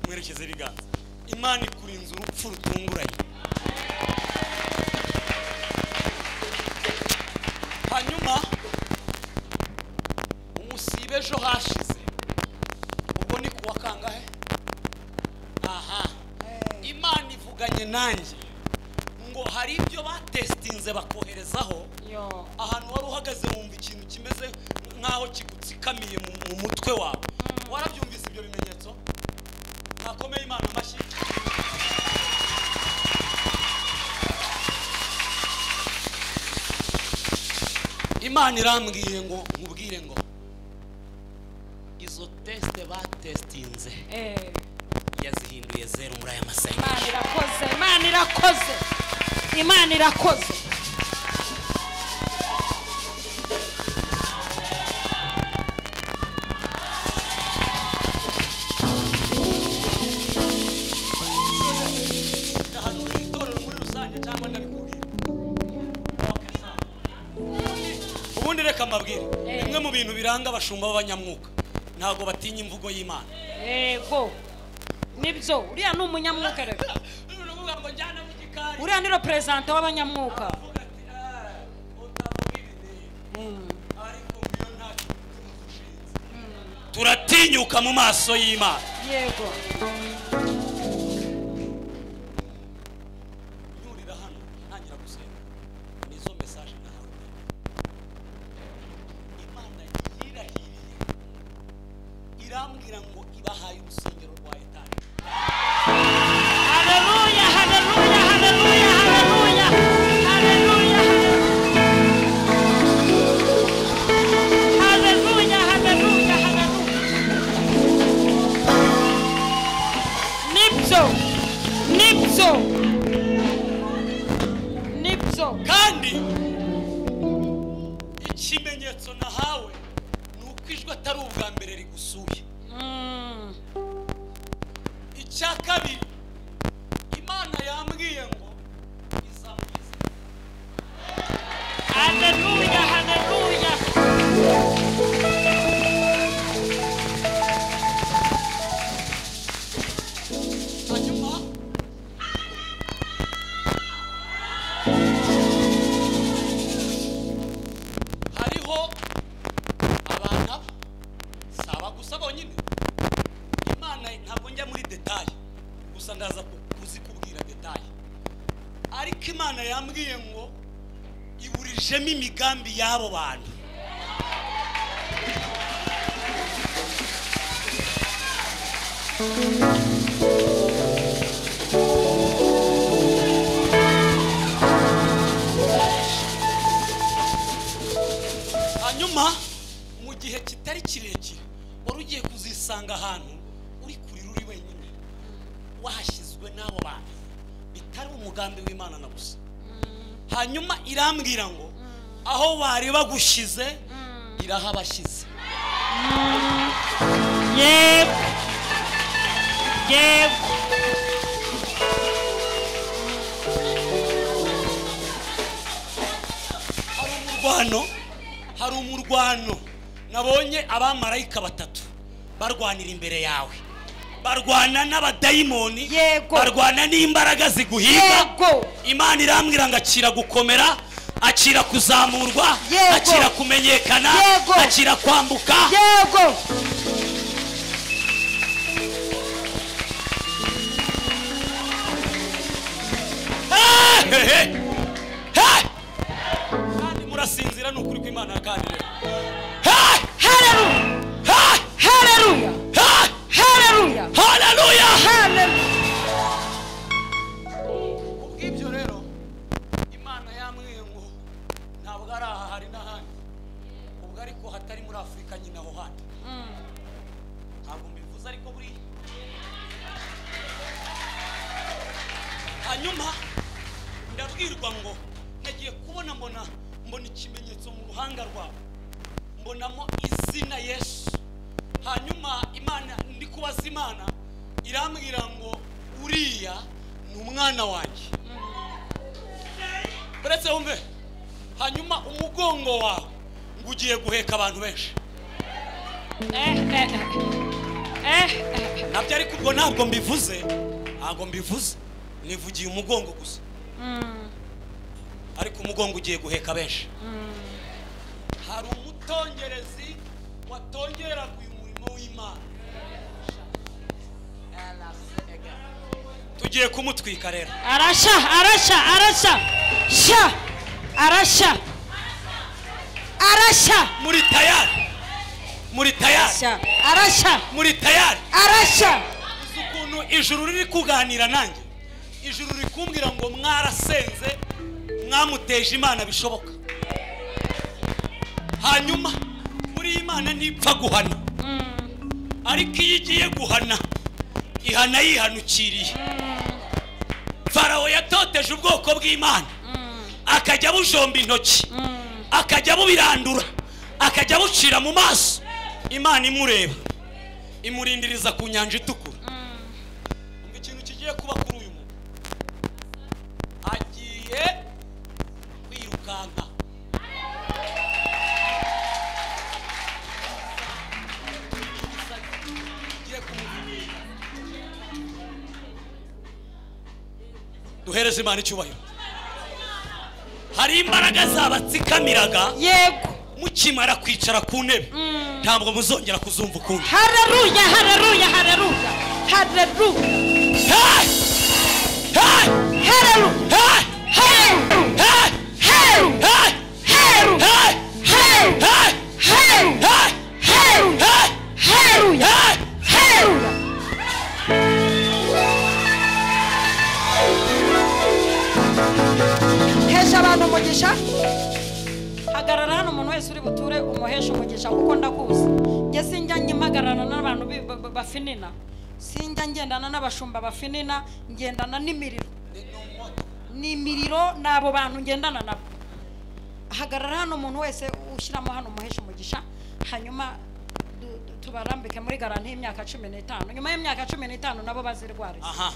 mwerekeze ibiganza. Imana ikurinze urupfu rutunguranye. Hanyuma umusibe ejo hashize, ubwo ni kuwa kangahe? Aha, Imana ivuganye nanjye ngo hari ibyo batestinze bakoherezaho. Ahantu wari uhagaze wumva ikintu kimeze nkaho kigutsikamiye mu mutwe wawe. Warabyumvise ibyo bimenyetso? Nakomeye Imana amashyi. Imana irambwiye ngo nkubwire ngo izo teste batestinze yazihinduye zero muri aya masengesho. Imana irakoze, Imana irakoze, Imana irakoze. Ubundi reka mbabwire, bimwe mu bintu biranga abashumba b'abanyamwuka, ntabwo batinya imvugo y'Imana. Yego, nibyo. Uriya ni umunyamwuka rero. Uriya ni representa w'abanyamwuka. Turatinyuka mu maso y'Imana. Yego. Nyurira hano ntangira gusenga, nizo message nahawe. Imana yirahiriye irambwira ngo ibahaye urusengero rwa etaje. Haleluya, haleluya, haleluya, haleluya, haleluya, haleluya, haleluya, haleluya. Nibyo, nibyo, nibyo. Kandi ikimenyetso nahawe nuko ijwi atari ubwa mbere rigusuye. Icya kabiri, Imana yambwiye ngo izamugize. Haleluya, haleluya. Hanyuma hariho abantu saba gusa bonyine. Imana ntabwo njya muri detail, gusa ndaza kuzikubwira detail. Ariko Imana yambwiye ngo iburijemo imigambi y'abo bantu. Hanyuma mu gihe kitari kirekire wari ugiye kuzisanga ahantu uri kurira uri wenyine, wahashyizwe n'abo bantu bitari umugambi w'Imana na gusa. Hanyuma irambwira ngo aho bari bagushyize irahabashyize. Yego. Yego. Hari umurwano nabonye abamarayika batatu barwanira imbere yawe, barwana n'abadayimoni, barwana n'imbaraga ziguhiga. Imana irambwira ngo akira gukomera, akira kuzamurwa, akira kumenyekana, akira kwambuka. Yego. Kandi murasinzira ni ukuri kw'Imana yaganiriye. Haleluya. Haleluya. Haleluya. Haleluya. Haleluya. Kubw'ibyo rero Imana yambwiye ngo ntabwo ari aha, hari n'ahandi, ubwo ariko hatari muri Afurika nyine aho handi. Ntabwo mbivuze ariko buriya. Hanyuma ndabwirwa ngo nagiye kubona mbona ikimenyetso mu ruhanga rwawe, mbonamo izina Yesu. Hanyuma Imana, ndi kubaza Imana, irambwira ngo uriya ni umwana wanjye. Uretse wumve. Hanyuma umugongo wawe ngo ugiye guheka abantu benshi. Nabyo ariko ubwo ntabwo mbivuze, nivugiye umugongo gusa. Ariko umugongo ugiye guheka benshi. Hari umutongerezi watongeraga uyu murimo w'Imana, tugiye kumutwika rero. Arasha, arasha, arasha. Sha. Arasha. Arasha. Muri tayari. Muri tayari. Arasha. Muri tayari. Arasha. Uzi ukuntu ijuru riri kuganira nanjye. Ijuru riri kumbwira ngo mwarasenze, mwamuteje Imana bishoboka. Hanyuma muri Imana ntipfa guhana, ariko iyo igiye guhana ihana yihanukiriye. Farawo yatoteje ubwoko bw'Imana, akajya bujomba intoki, akajya bubirandura, akajya bucira mu maso. Imana imureba, imurindiriza ku nyanja itukura. Umva ikintu kigiye kuba kuri uyu muntu, agiye kwirukanka. Duhereze Imana icyubahiro. Hari imbaraga zabatsikamiraga. Yego. Mukimara kwicara ku ntebe ntabwo muzongera kuzumva ukundi. Haleluya, haleluya, haleluya. Haleluya. Hey! Hey! Haleluya. Hey! Haleluya. Hey! Hey! Hey! Hey! Hey! Hey! Hey! Hey! Hey! Hey! Hey! Haleluya. Hey! Haleluya. Hesha abantu umugisha. Hagarara hano umuntu wese uri buture umuhesha umugisha, kuko ndakuzi. Nge sinjya nyimpagarana n'abantu bafinina, sinjya ngendana n'abashumba bafinina, ngendana n'imiriro. N'imiriro n'abo bantu ngendana nabo. Hagarara hano umuntu wese ushyiramo hano umuhesha umugisha, hanyuma tubarambike muri garanti y'imyaka 15. Nyuma y'imyaka 15 nabo bazirwariza. Aha.